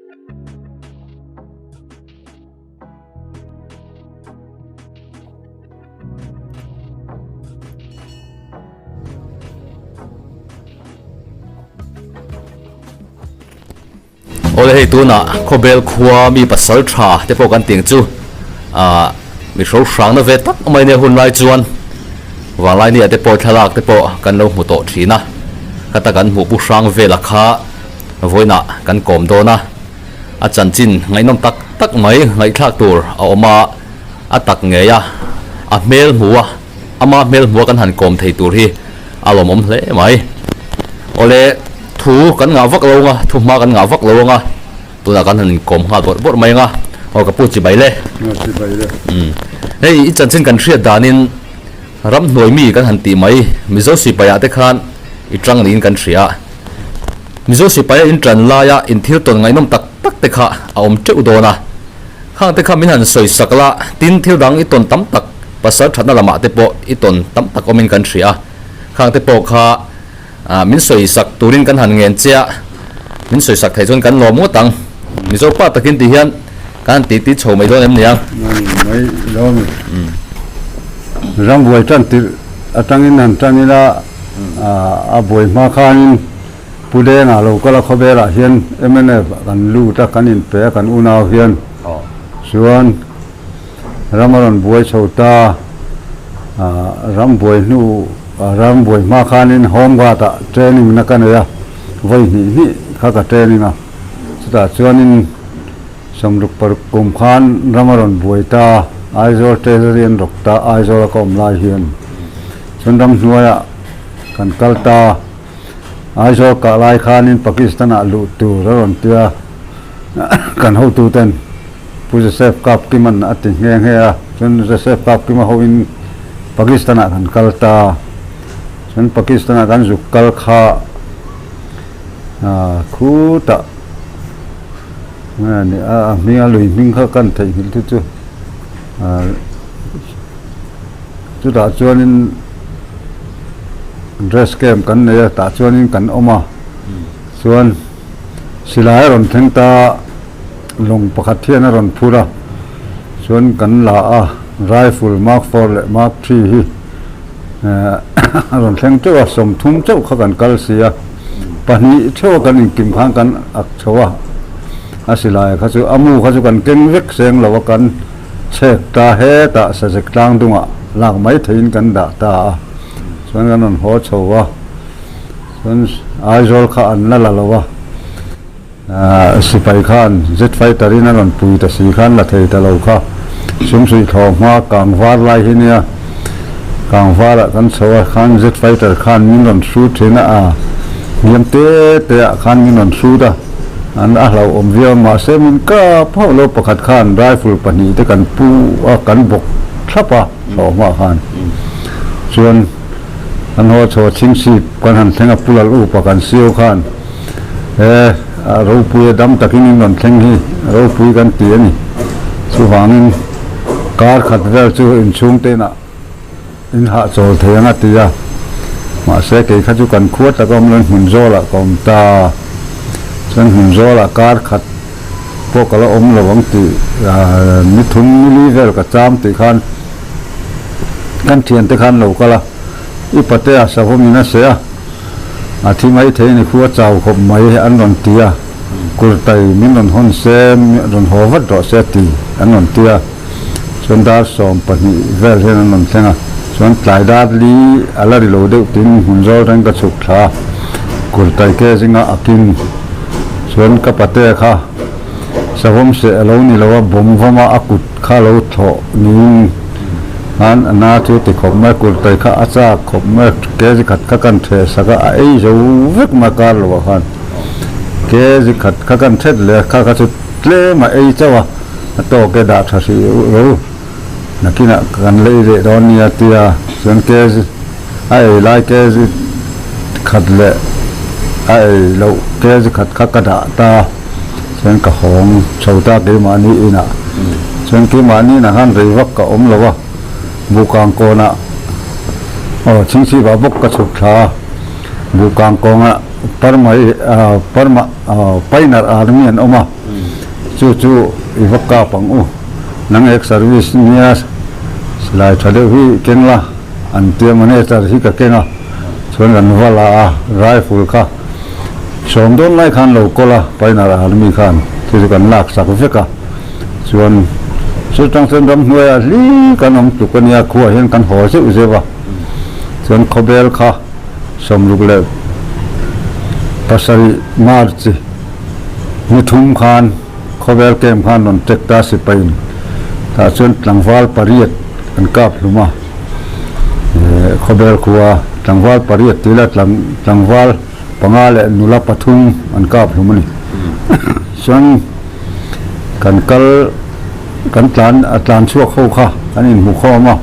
Awle hei tunah khawbel khua mi pasal tha te pawh kan tih ang chu ah mi hro hrangna ve tak mai nia hun lai chuan vanglai ni ah te pawh thlalak te pawh kan lo hmu tawh thin a khata kan hmuh pu hrang vela kha vawiinah kan kawm dawn a a chanchin ngaihnawm tak tak mai ngaihthlak tur a awm a a tak ngei a a hmel hmu a ama hmel hmu a kan han kawm thei tur hi a lawmawm hle mai. Awle thu kan ngah vak lo anga thu hma kan ngah vak lo anga tunah kan han inkawm nghal bawrh bawrh mai anga aw ka pu chi bai le. Chi bai le. Umm hei i chanchin kan hriat danin ramhnuai mi kan han tih mai Mizo sipai ah te khan i tang niin kan hria. Mizo sipai a in tan laia in thil tawn ngaihnawm tak tak te kha a awm teuh dawn a. Khang te kha min han sawi sak la tin thil dang i tawn tam tak pasal thatna lamah te pawh i tawn tam tak awmin kan hria. Khang te pawh kha min sawi sak turin kan han ngen che a, min sawi sak theih chuan kan lawm ngawt ang. Mizo pa takin ti hian kan han titi chho mai dawn em nia? Mai dawn e. Rambuai tan tirh atangin han tan ila a buai hma khanin Pu Denga lo kal a khawvelah hian mnf ah kan lut a, kan inpe a kan unau hian chuan ram a rawn buai chho ta. Ram buai hnu ram buai hma khanin home guard ah training na ka nei a, vawi hnih hnih kha ka training a, chutah chuanin 66 kum khan ram a rawn buai ta, Aizawl Treasury an rawk ta, Aizawl a ka awm lai hian chuan ramhnuaiah kan kal ta. Aizawl kah lai khanin Pakistan ah luh tur a rawn tia kan hotu ten Pu Joseph Kapkiman a ti nghe nghe a, chuan Joseph Kapkima hoin Pakistan ah kan kal ta, chuan Pakistan ah kan zuk kal kha khutah a hming a lui hming kha kan theihnghilh chu chu Chutah chuanin dress camp kan nei a, tah chuanin kan awm a, chuan silai a rawn thleng ta lawng pakhat hian a rawn phur a, chuan kan la a, rifle mark four leh mark three hi a rawn thleng teuh a, 30 chauh kha kan kal si a, pahnih theuh a kan inkim khan kan ak chho a, a silai kha chu a mu kha chu kan keng vek seng lo a kan. Chhek ta hetah sazek tlang dungah lak mai theihin kan dah ta a, chuan kan rawn haw chho a, chuan Aizawl kha an la la lo a, sipai khan jet fighter in a rawn pui ta si khan la thei ta lo kha, sumsuih thlawh hma kang var lai hi nia, kang varah kan chho a, khan jet fighter khan min rawn shoot thin a, a hniam te te ah khan min rawn shoot a. An a hlauhawm viau a, mahse min kap hauh lo pakhat khan rifle pahnih te kan pu a, kan bawk thlap a hlauhawmah khan chuan kan haw chho a chhingchhip kan han thleng a Pu Lal Upa kan siau khan he a ropui a dam takin in rawn thleng hi ropui kan ti a ni chuvangin kar khat vel chu inchhung te inah In hahchawl thei ang a ti a, mahse kei kha chu kan khua tak a awm lo in hmun zawlah ka awm ta. Chuan hmun zawlah kar khat pawh ka la awm lo ang tih ni thum ni li vel ka cham tih khan kan thiante khan lo kal a, i patea savawm in a seh a, a thi mai thei a ni khua chau khawp mai an rawn ti a, kurtai min rawn hawn se rawn haw vat rawh se ti an rawn ti a. Chuan dar 12 vel hian an rawn thleng a, chuan tlai dar li a la ri lo deuh tiin hmun zawl reng ka chhuk thla a, kurtai ke zinga a king chuan ka pate kha savawm seh a lo ni lo a, bawm vawm a a kut kha lo thlawh niin khan a na chu ti khawp mai, kurtai kha a chak khawp mai, ke zi khat kha kan theh sak a, a ei zo vek mai kar lo ah khan ke zi khat kha kan thet leh a, kha kha chu tlem a ei chauh a. A tawk e dah tha hrih ro nakinah kan lei leh dawn nia tia chuan kg a ei lai kg khat leh a ei loh kg khat kha ka dah ta chuan ka hawng chho ta keimahni inah chuan keimahni inah khan rei vak ka awm lo a buhkang kawnah aw chhingchhipah bawk ka chhuk thla a buhkang kawngah parma parma painarh army an awm a. Chu chu i va kap ang u. Nang ex service nia silai tha deuh hi keng la an tia manager hi ka keng a chuan kan va la a rifle kha sawm dawn lai khan lo kawl a Pioneer Army khan chu chu kan lak sak vek a chuan chu tang chuan ramhnuaiah hli kan awm tluk a nia khuaah hian kan haw zeuh zeuh a chuan khawbel kha 67 March ni thum khan Khawvel camp khan rawn tek ta sipain tah chuan tlangval pariat an kap hlum a, Khawvel khua tlangval pariat tih la tlangval panga leh nula pathum an kap hlum a ni. Chuan kan kal kan tlan a tlan chhuak ho kha kan inhmu khawm a,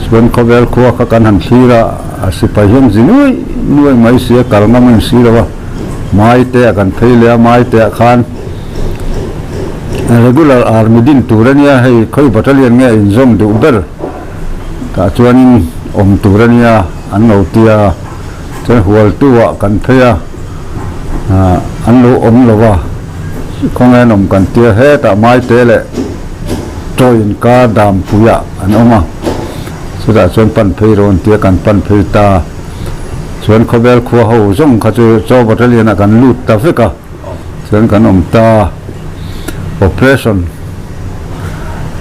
chuan Khawvel khua kha kan han thlir a, a sipai hian zi nuai nuai mai si a, kal ngam a insi lo a. Maite a kan phei leh a, Maite ah khan regular army din tur a nia, hei khawi battalion nge inzawm duh ber tah chuanin awm tur a nia an lo ti a, chuan Hualtu ah kan phei a, an lo awm lo va, khawnge an awm kan tia hetah Maite leh Chaw inkar Dampui ah an awm a, chutah chuan pan phei rawh an tia kan pan phei ta. Chuan khawvel khua ho zawng kha chu Chaw Battalion ah kan lut ta vek a, chuan kan awm ta. Operation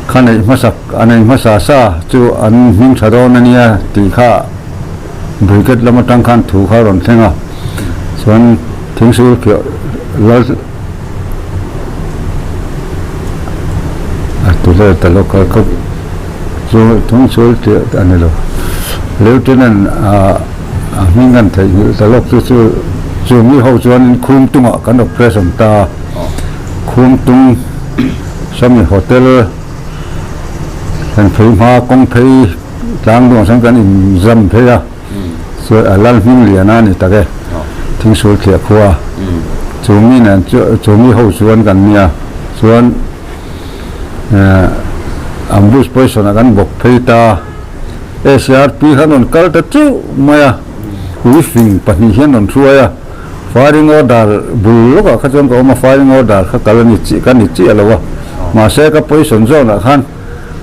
kha neih hmasak a nei hmasa sa chu an hming tha dawn a nia tih kha Brigade lam atang khan thu kha a rawn thleng a, chuan Thingsul khiah lal a ti vel ta lawk a ka chu Thingsul tih a ni lo Lieutenant a a hming kan theihnghilh ta lawk chu chu chu mi ho chuanin Khumtungah kan operation ta Khumtung sawmi hotel kan phei hma kawng phei tlang duang sawn kan inzam phei a chuan a lal hming lian a ni tak e Thingsul thliah khua chu mi nen chu mi ho chuan kan nia chuan ambush position ah kan bawk phei ta. SRP khan rawn kal ta teuh mai a, ui fing pahnih hian rawn hruai a, firing order bul lawkah kha chuan ka awm a, firing order kha kal a ni chi ka ni chiah lo a, mahse ka position zawnah khan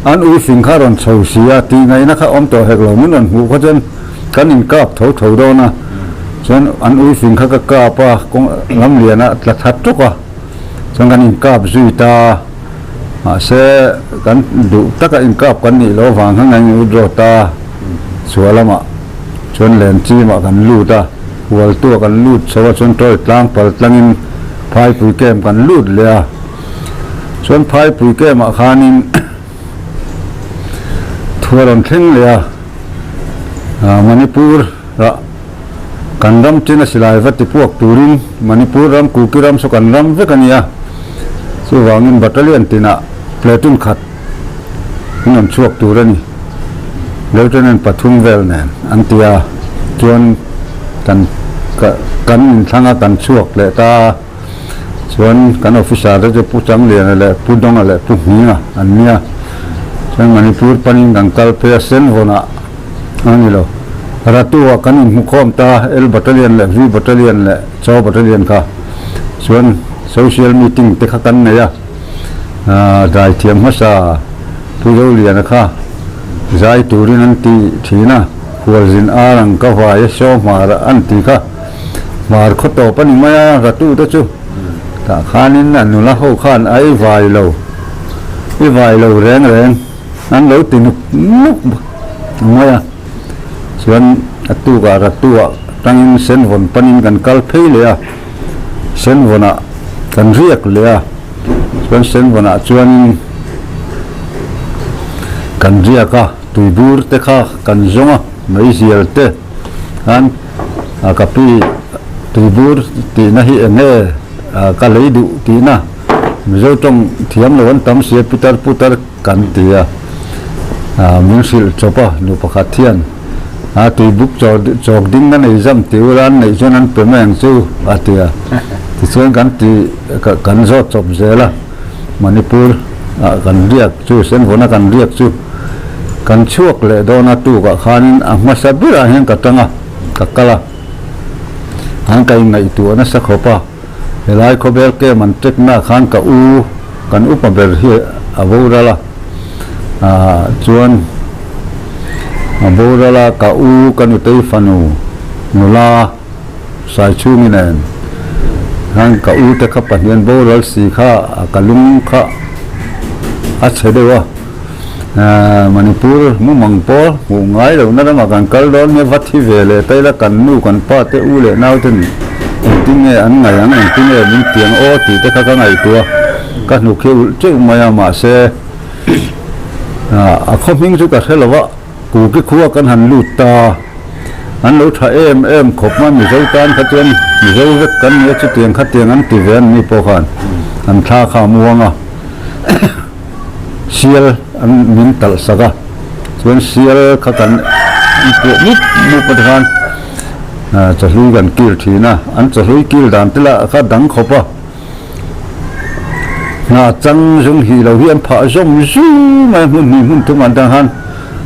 an ui fing kha rawn chho si a, tih ngaihna kha awm tawh hek lo, min rawn hmuh kha chuan kan inkap tho tho dawn a, chuan an ui fing kha ka kap a, kawng lamlianah tla that tawk a, chuan kan inkap zui ta. Mahse, kan duh taka inkap kan nih loh avang khan kan in-withdraw ta. Chhuah lamah chuan Lenchimah kan lut a, Hualtua kan lut chho a, chuan Tawi tlang pal tlangin Phaipui Camp kan lut leh a. Chuan Phaipui Camp-ah khanin thu a rawn thleng leh a, Manipur-ah Kan ram chin a silai va ti puak turin Manipur ram, Kuki ram saw kan ram vek a ni a. Chuvangin battalion tinah platoon khat an rawn chhuak tur a ni. Lieutenant pathum vel nen an ti a, chuan kan kan inthlang a kan chhuak leh ta a. Chuan kan officer te chu Pu Changliana leh Pu Dawnga leh Pu Hminga an ni a. Chuan Manipur panin kan kal phei a, Senvawnah a ni lo. Ratu ah kan inhmu khawm ta, L Battalion leh V Battalion leh Chaw Battalion kha. Chuan social meeting te kha kan nei a, zai thiam hmasa Pu Zoliana kha zai turin an ti thin a, Khualzin ar ang ka vai a show hmar an ti kha. Hmar khaw tawp a ni mai a, Ratu te chu tah khanin a nula ho khan a i vai lo, i vai lo reng reng. An lo ti nuk nuk mai a, chuan a tukah Ratuah tangin Senvawn panin kan kal phei leh a, Senvawnah kan riak leh a, chuan Senvawnah chuanin kan riak a, tuibur te kha kan zawng a, meizial te khan a ka pi tuibur tihna hi eng nge ka lei duh tihna Mizo tawng thiam lo an tam sia pitar putar Kan ti a, min hrilh chawp a, nu pakhat hian a tuibuk chawk ding na nei zam ti ula an neih chuan an pe mai ang chu a ti a, tichuan kan ti kan zawt chawp zel a, Manipur ah kan riak chu Senvawna kan riak chu kan chhuak leh dawn a tukah khanin a hmasa berah hian ka tang a, ka kal a, an ka inngaihtuah nasa khawp a, helai khawvel camp an check na khan ka u. Kan upa ber hi a boral a, ah chuan a boral a, ka u ka nutei fanu nula Saichhungi nen khan ka u te kha pahnian boral si kha ka lung kha a chhe deuh a. Manipur mumang pawh hmuh ngai lohna ramah kan kal dawn nia va thi ve leh ta ila kan nu kan pa te u leh nau ten engtin nge an ngaih ang engtin nge min tiang aw tih te kha ka ngaihtuah ka hnuk hi ulh teuh mai a mahse a khaw hming chu ka hre lo va Kuki khua kan han lut ta an lo tha em em khawp mai Mizo tan kha chuan Mizo vek kan nia chutiang khatiang an ti ve an ni pawh khan an thla kha a muang a. Sial an min talh sak a, chuan sial kha kan puah mup mup a tikhan chawhlui kan kil thin a, an chawhlui kil dan te lah kha dang khawp a, hna chang zawng hi lo hi an phah zawng zui mai a, hmun hnih hmun thum an tan khan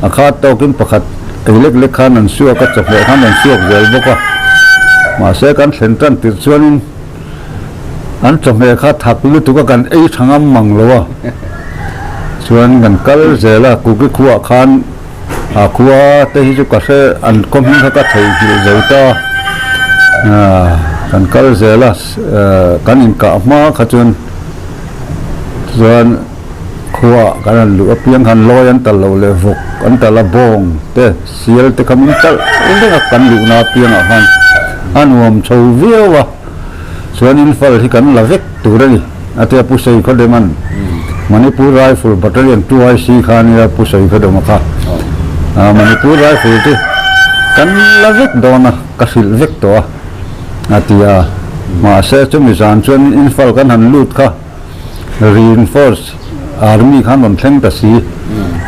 a khat tawkin pakhat ei lek lek khan an suak a, chawhmeh khan an suak zel bawk a, mahse kan thlen tan tirh chuanin. An chawhmeh kha thak lutuk a kan ei tha ngam mang lo a, chuan kan kal zel a, Kuki khuaah khan a khua te hi chu ka hre an khaw hming kha ka theihnghilh zo ta, kan kal zel a, kan inkah hma kha chuan chuan khuaah kan han luh apiang khan lawi an tal loh leh vawk an tal a, bawng te sial te kha min talh reng a kan luhna apiangah khan a nuam chho viau a. Chuan Imphal hi kan la vek tur a ni, a tia Pu Seikhawdema'n Manipur Rifle Battalion 2IC kha a nia Pu Seikhawdema kha. Manipur Rifle chu kan la vek dawn a, ka hrilh vek tawh a, a ti a. Mahse chumi zan chuan Imphal kan han lut kha Reinforce Army khan rawn thleng ta si,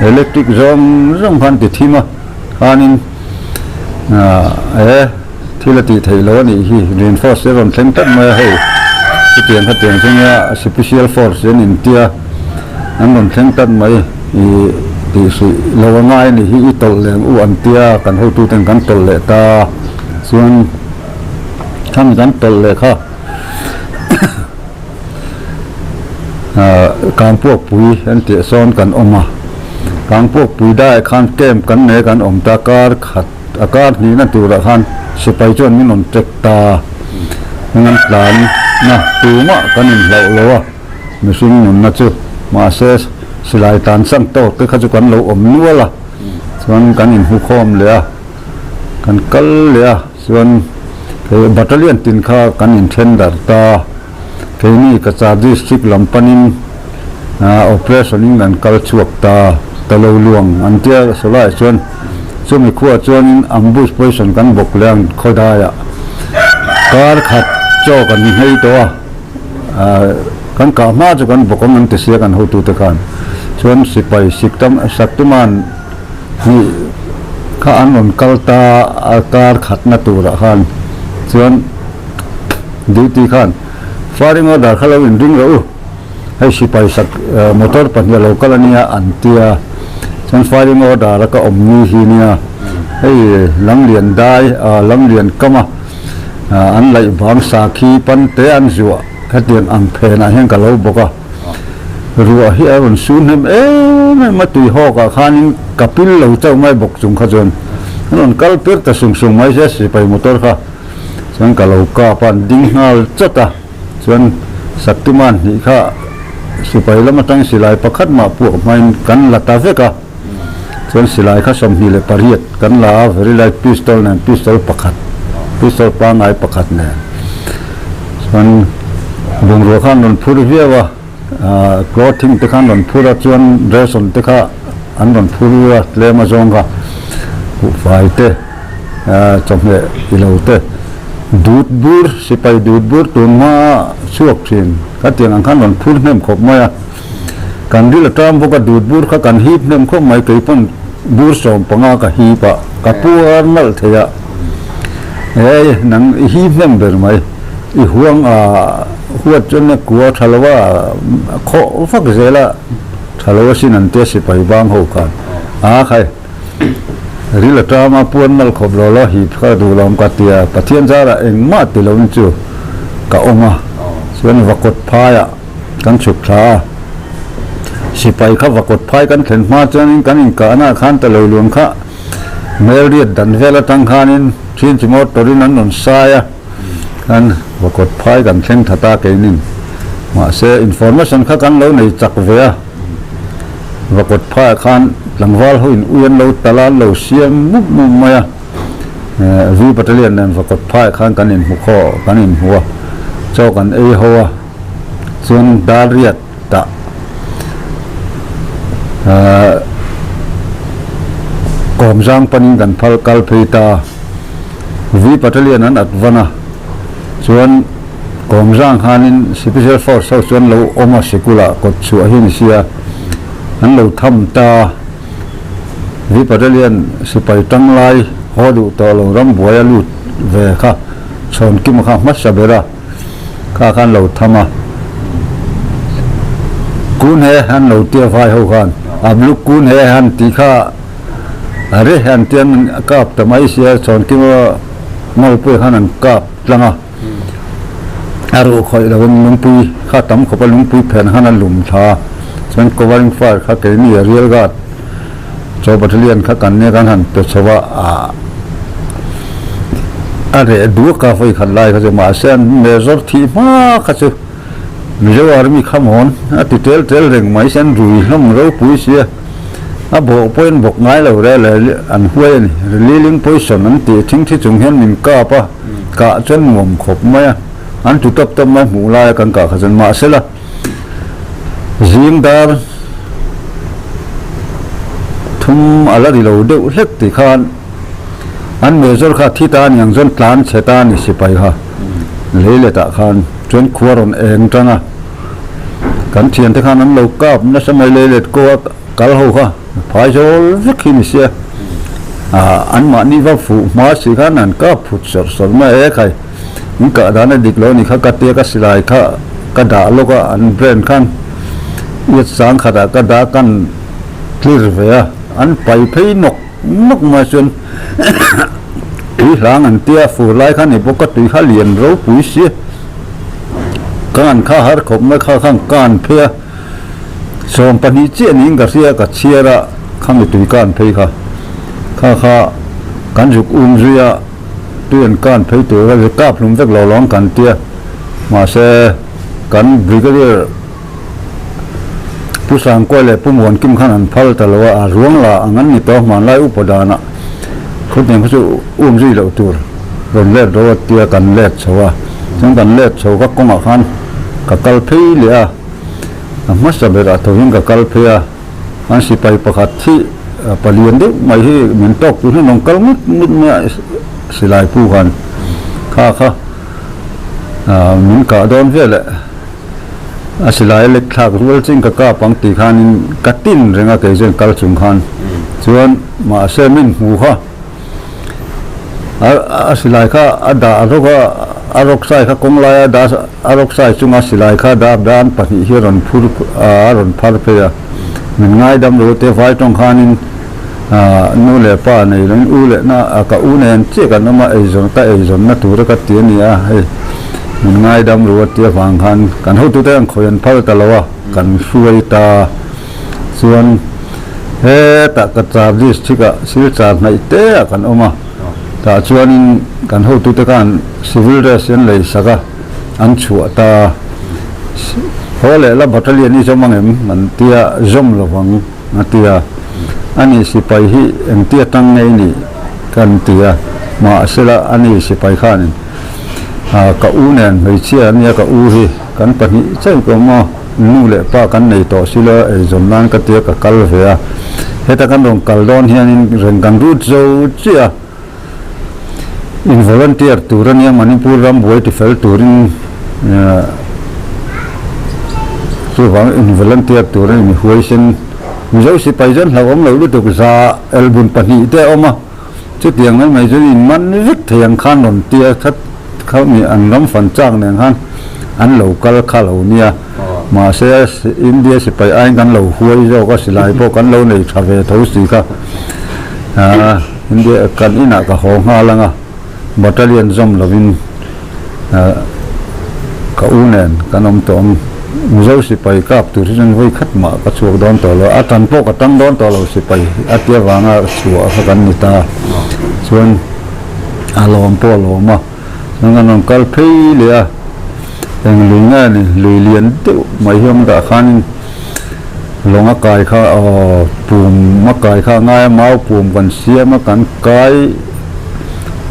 electric zawng zawng khan ti thim a, khanin e. Thil a tih theih loh a nih hi, reinforce te rawn thleng tlat mai a hei, chutiang khatiang chu nia special force an intia an rawn thleng tlat mai i tih hrih lo a ngai a nih hi i tawlh leh ang u an tia kan hotu ten kan tawlh leh ta chuan khami kan tawlh leh kha Kangpuakpui an tih sawn kan awm a, Kangpuakpui daiah khan camp kan nei kan awm ta kar khat. A kar hnihna turah khan sipai chuan min rawn tek ta. Heng an tlanna tumah kan inhlauh lo a, mihring nunna chu. Mahse, silai tlansan tawk te kha chu kan lo awm nual a, chuan kan inhukhawm leh a, kan kal leh a, chuan battalion tin kha kan inthen darh ta. Keini Cachar District lam panin operation in kan kal chhuak ta ta lo luang an tia sawlaiah chuan chumi khuaah chuanin ambush position kan bawk leh ang khawdaiah kar khat chaw kan nghei tawh a kan kah hma chu kan bawk ang an ti sia kan hotute khan chuan sipai siktam Shaktiman hnih kha an rawn kal ta a kar khatna turah khan chuan. Duty khan firing order kha lo inring rawh u, hei sipai sak motor pahnih a lo kal a nia an ti a, chuan firing order a ka awm ni hi nia, hei Lamlian dai Lamlian kam a an laih vang sakhi pan te an zuah hetiang ang phenah hian ka lo bawk a, ruah hi a rawn su hnem em em a tuihawk ah khanin ka pil lo chauh mai bawk chung kha chuan an rawn kal pir ta sung sung mai sia sipai motor kha. Chuan ka lo kap a, an ding nghal chawt a, chuan Saktiman hnih kha sipai lam atang silai pakhat mah puak hmain kan la ta vek a, chuan silai kha 28 kan la a, very light pistol nen pistol pakhat, pistol pangngai pakhat nen chuan bungrua kha an rawn phur viau a. Clothing te kha an rawn phur a chuan ration te kha an rawn phur a tlem a zawng kha buhfai te chawhmeh ilo te dut bur sipai dut bur tun hma chhuak thin khatiang ang khan rawn phur hnem khawp mai a kan ril a tam bawk a dut bur kha kan hip hnem khawp mai keipawn bur 15 ka hip a ka puar nalh thei a hei nang i hip hnem ber mai. I huang a huat chuan a kua tha lo a, khawh vak zel a tha lo asin an tia sipai bang ho khan a khai ril a tam a puan nalh khawp lo la hip kha duh lo ka tia Pathian zarah engmah ti lo in chu ka awm a chuan vakawt phaiah kan chhuk thla a. Sipai kha va kawt phai kan thlen hma chuanin kan inkahna ah khan ta lo luan kha hmel riat dan vel atang khanin thin chi motor in an rawn sai a, khan va kawt phai kan thleng that a keinin. Mahse information kha kan lo nei chak ve a, va kawt phai ah khan tlangval ho in ui an lo tal a, an lo siam mup mup mai a. V Battalion nen va kawt phai ah khan kan inhmu khaw kan inhmu a, chaw kan ei ho a, chuan dar riat tah kawm zang panin kan phal kal phei ta. V Battalion an at van a, chuan kawm zang khanin Special Force ho chuan lo awm a sikul ah kawt chhuah hi ni sia an lo tham ta. V Battalion sipai tanglai haw duh tawh lo ram buai a lut ve kha chhawn kima kha hmasa ber a. Kha khan lo tham a, Kun he han lo tia vai ho khan a blue kun he han tih kha a re han tia an kap ta mai sia chhawnkima ngawlpui khan an kap tlang a, a ruh khawih lo in lungpui kha tam khawp a lungpui phen khan a lum thla a, chuan covering fire kha keini a real guard Chaw Battalion kha kan nia kan han pe chho a, a reh duak a vawi khat lai kha chu mahse an major thih hma kha chu Mizo Army kha mawn a ti tel tel reng mai se an rui hlawm ropui sia a bawh pawhin an bawk ngai lo rel e an huai a ni reliling poison an tih thing thi chung hian min kap a kah chuan nuam khawp mai a an tu tawp tawp mai hmuh lai a kan kah kha chuan mahsela Zing dar thum a la ri lo deuh hlek tih khan an major kha thi ta aniang chuan tlan chhe ta a ni sipai kha lei let ah khan chuan khua rawn eng tang a kan thiante khan an lo kap nasa mai lei let ko a kal ho kha phai zawl vek hi ni sia ah an mahni va fuh hma si khan an kap phut sawrh sawrh mai a ekhai. In kah dan a dik lo a ni kha ka tia ka silai kha ka dah lawk a an brand khan iat sang khatah ka dah kan clear ve a an pai phei nawk nawk mai chuan tui hlang an tia fur lai kha ni bawk a tui kha lian ropui si kan kha har khawp mai kha khan kan phei a 12 chiah niin ka hria ka chhiar a khami tui kan phei kha kha kha kan zuk um zui a. Tui an kan phei tur a kap hlum vek lo lo kan tia mahse kan Brigadier Pu Sangkuai leh Pu Muankim khan an phal ta lo a, a ruang la ang an ni tawh hmanlai upa danah khutneng kha chu um zui loh tur rawn let ro a tia kan let chho a, chuan kan let chho ka kawngah khan ka kal phei leh a, a hmasa berah tho hian ka kal phei a. An sipai pakhat hi palian deuh mai hi min tawk tur hian rawn kal ngut ngut mai a silai pu khan kha kha min kah dawn vel eh a silai a lek thlak rual chin ka kap ang tih khanin ka tin reng a kei chuan kal chung khan chuan mahse min hmu kha. A silai kha a dah rawk a, a rawk sai kha kawng laia dah a rawk sai chunga silai kha dah dah an pahnih hi a rawn phur a rawn phar phei a. Min ngaidam lo te vai tawng khanin nu leh pa nei loin u leh na ka u nen chiah kan awm a eizawn ka eizawnna tura ka ti a ni a hei min ngaidam lo a tia vang khan kan hotute an khawi an phal ta lo a kan hruai ta. Chuan hetah Cachar district ah Silchar hnaih te ah kan awm a, tah chuanin kan hotute khan civil dress hi an lei sak a, an chhuah ta a, haw leh la battalion i zawm angem an tia zawm lovang a tia, ani sipai hi engtia tang nge i nih kan ti a, mahsela ani sipai khanin ka u nen hmeichhia ania ka u hi kan pahnih chiah ka awm a. Nu leh pa kan nei tawh si lo, eizawn nan ka tia ka kal ve a, heta kan rawn kal dawn hianin reng kan rut zo chiah a, in volunteer tur a nia Manipur ram buai ti fel turin chuvang in volunteer tur a ni mi huaisen Mizo sipai chuan hlauhawm loh lutuk za elbun pahnih te a awm a. Chutiang mai mai chuan in man vek thei ang khan rawn tia khat kha mi an ram fan chak nen khan an lo kal kha lo nia. Mahse India sipai aiin kan lo huai zawk a silai pawh kan lo nei tha ve tho si kha. India kan inah ka haw nghal ang a battalion zawm lovin ka u nen kan awm tawh ang. Mizo sipai kap tur hi chuan vawi khat mah ka chhuak dawn tawh lo, a tan pawh ka tang dawn tawh lo sipai a tia vanga chhuah kha kan ni ta. Chuan a lawm pawh a lawm a, chuan kan rawn kal phei leh a, eng lui nge ni, lui lian deuh mai hi awm dah khanin lawng a kai kha aw pum a kai kha a ngai a, mau pum kan siam a kan kai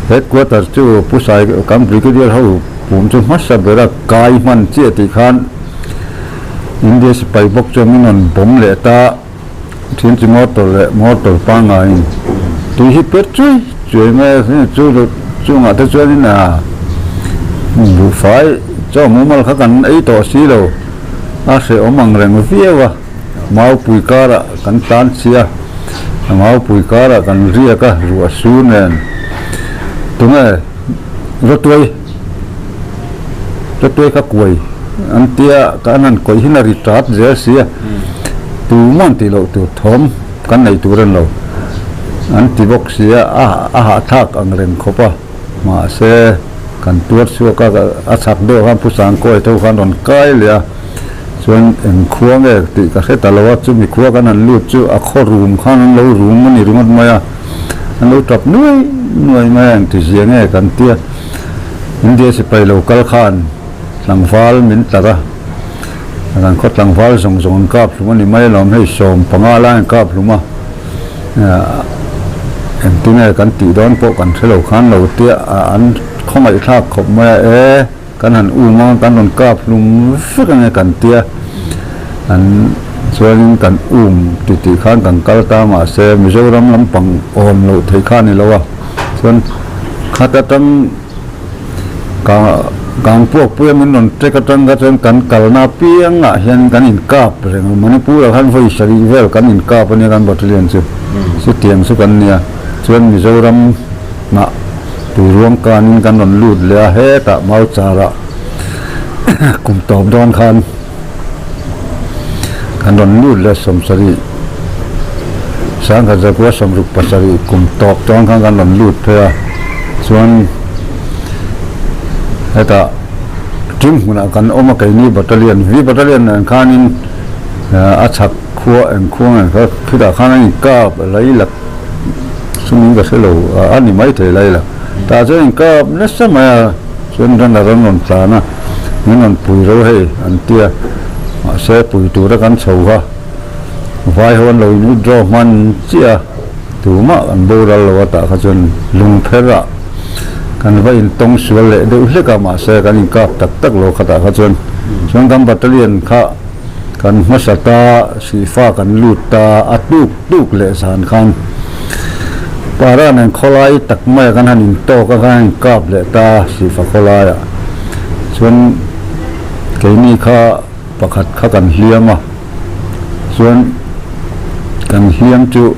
headquarter chu Pu Sai kan Brigadier ho Pum chu hmasa bera kai hman chiah tih khan India sipai bawk chuan min rawn bawm leh ta, thian chi motor leh motor pangaiin tui hi per chuai chuai mai a, chu chungah te chuanin a buhfai chaw mumal kha kan ei tawh si lo, a hrehawm ang reng viau a, maupui karah kan tan chhia a, maupui karah kan riak a, ruah su nen tunge. Rawtuai Rawtuai kha kuai an tia ka an han kawih hin a ri tat zel si a, tumah an tih loh tur thawm kan nei tur a ni lo an ti bawk si a, a hahthlak ang reng khawp a, mahse kan tuar chhuak a, a chhak deuh khan Pu Sangkawi tho khan rawn kai leh a, chuan eng khua nge tih ka hre ta lo a, chumi khua kan han lut chu a khaw rum khan an lo rum a ni ringawt mai a. An lo tap nuai nuai mai a, engti zia nge kan tia India sipai lo kal khan tlangval min tlar a, kan khaw tlangval zawng zawng an kap hlum a ni mai alawm, hei 15 lai an kap hlum a, engti nge kan tih dawn pawh kan hre lo khan lo tia an khawngaihthlak khawp mai a, e. Kan han um a, kan rawn kap hlum vek ange kan tia, an chuanin kan um ti tih khan kan kal ta mahse Mizoram lampang awm loh theih kha a ni lo a, chuan khat atang kang puak pui a min rawn trek atang kha chuan kan kalna apiangah hian kan inkap reng a, Manipur ah khan vawi sarih vel kan inkap a nia kan battalion chu, chutiang chu kan nia, chuan Mizoram ah. Tuiruang kanin kan rawn lut leh a, hetah Mauchar-ah kum tawp dawn khan kan rawn lut leh 70 1967 kum tawp dawn khan kan rawn lut phei a, chuan hetah ṭim hmunah kan awm a, keini battalion V battalion nen khanin a chhak khua eng khua nge kha khitah khan a inkap a lei lak. Chungin ka hre lo a ni mai thei lai la. Tah chuan in kap nasa mai a, chuan ran a rawn rawn tlan a, min rawn pui ro hei an ti a, mahse pui tura kan chho kha vai ho an lo in withdraw hman chiah a, tumah kan boral lo a tah kha chuan lungpher ah kan va in tawng sual leh deuh hlek a, mahse kan in kap tak tak lo kha tah kha chuan, chuan kan battalion kha. Kan hmasa ta, Sihfa kan lut ta, a tuk tuk leh zan khan Para nen khawlai tak maia kan han intawk a, kan han inkap leh ta Sihfa khawlaiah chuan keini kha pakhat kha kan hliam a, chuan kan hliam chu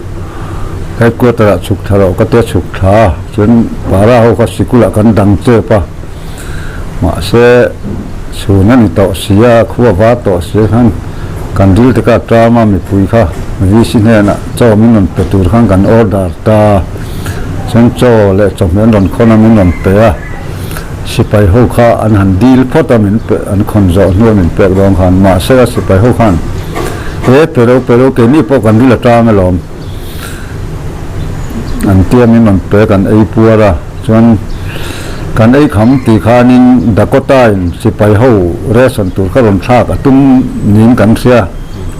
headquarter ah chhuk thla rawh ka tia chhuk thla a, chuan Para ho kha sikulah kan dang chep a. Mahse, chhun a ni tawh si a, khua var tawh si a khan kan ril te kha a ṭam a, mipui kha VC hnenah chaw min rawn pe tur khan kan order ta. Chuan chaw leh chawhmeh an rawn khawn a, min rawn pe a. Sipai ho kha an han dil phawt a, min pe an khawn zawh hnua min pek dawn khan. Mahse, a sipai ho khan, E pe lo, pe lo, keini pawh kan ril a ṭam alawm. An tia min rawn pe kan ei puar a, chuan kan ei kham tih khanin Dakota in sipai ho ration tur kha rawn thlak a tum niin kan hria,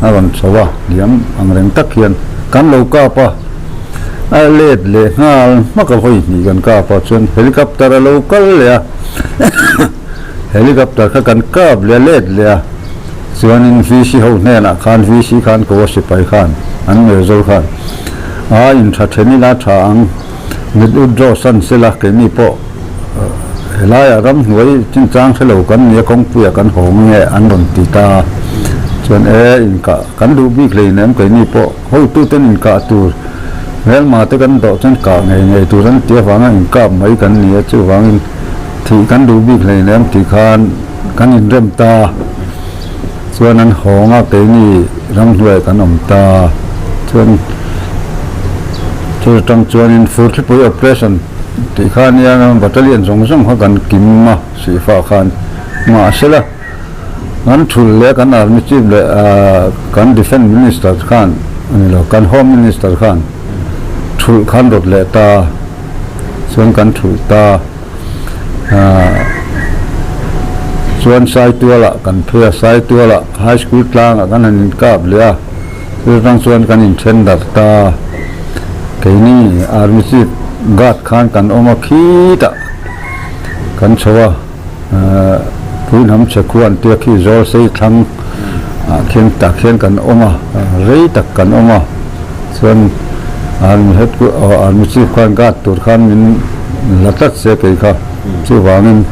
a rawn chho a, liam ang reng tak hian kan lo kap a, a let leh nghal hmak a vawi hnih kan kap a, chuan helicopter a lo kal leh a, helicopter kha kan kap leh a let leh a. Chuanin VC ho hnenah khan VC khan ko a sipai khan an Mirzawl khan a in tha then ila tha ang mit withdraw san sela keini pawh helaiah ramhnuai chinchang hre lo kan nia kawngpuiah kan haw nge an rawn ti ta chuan e inkah kan duh bik hleinem keini pawh hotuten inkah tur hmelma te kan dawh chuan kah ngei ngei tur an ti avanga inkap mai kan nia chuvangin thih kan duh bik hleinem tih khan Kan inrem ta chuan an hawng a, keini ramhnuaiah kan awm ta. Chuan chu atang chuanin Furthlipui operation tih kha ania battalion zawng zawng kha kan kim a, Sihfa khan. Mahsela Kan thulh leh kan Army Chief leh kan Defence Minister khan a ni lo, kan Home Minister khan thulh khan rawt leh ta chuan kan thulh ta. Chuan Saitualah kan phei a, Saitualah High School tlangah kan han inkap leh a, chu atang chuan kan inthen darh ta. Keini Army Chief Guard khan kan awm a, khitah kan chho a. Puihnam che khu an tia khi zawl sei thlang ah khian tah khian kan awm a, rei tak kan awm a, chuan army head army chief khan guard tur khan min la tlat se kei kha chuvangin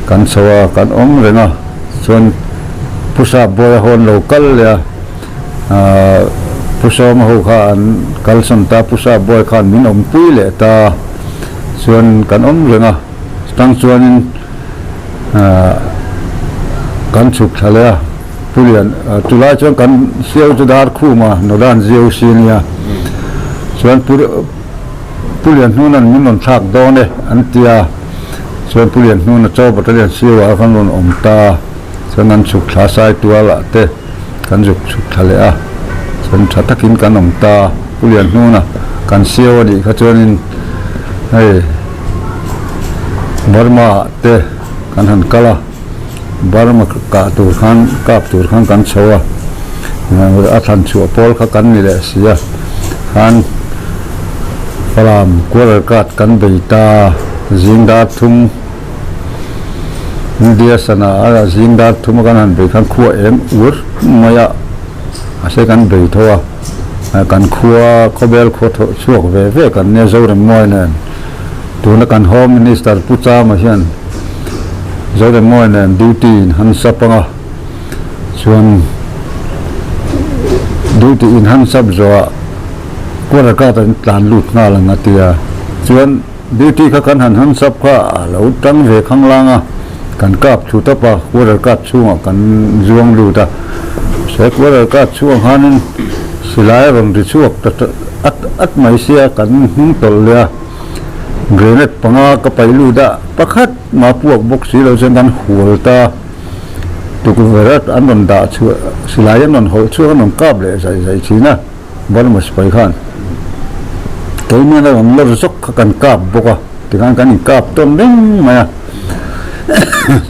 kan chho a kan awm reng a, chuan Pu Sap Bawia ho an lo kal leh a, ahh Pu Sawma ho kha an kalsawn ta, Pu Sap Bawia khan min awmpui leh ta, chuan kan awm reng a. Chutang chuanin kan chhuk thla leh a, Pu Lian chulai chuan kan siau chu dar khum a, Nodan zio si a nia. Chuan Pu Pu Lian hnuna'n min rawn thlak dawn e an ti a, chuan Pu Lian hnuna chaw battalion siau ah khan rawn awm ta, chuan an chhuk thla sai tual ah te kan zuk chhuk thla leh a, chuan tha takin kan awm ta, Pu Lian hnuna kan siau a nih kha chuanin hei. Burma ah te kan han kal a, Burma kah tur khan kap tur khan kan chho a, a thlan chhuah pawl kha kan ni leh si a, khan Falam quarter card kan bei ta, zing dar thum India sana a zing dar thum a kan han bei khan khua eng ur mai a, mahse kan bei tho a. Kan khua khawvel khua thawh chhuak ve ve kan nia Zoremmawi nen tuna kan Home Minister Pu Chama hian Zoremmawi nen duty in han sap anga chuan duty in han sap zawhah quarter khat an tlan lut nghal ang a tia chuan Duty kha kan han han sap kha a lo tang ve khanglang a, kan kap thu tawp a, quarter kap chhungah kan zuang lut a, he quarter kap chhungah khanin silai a rawn ri chhuak ta at at mai sia kan hnung tawlh leh a, grenade panga ka paih lut a, pakhat mah puak bawk si lo chuan kan hual ta, tukverh an rawn dah chhuah silai an rawn hawlh chhuak an rawn kap leh zai zai thin a. Burma sipai khan keimah a rawn lawr zawk kha kan kap bawk a, tikhan kan inkap tawn reng mai a,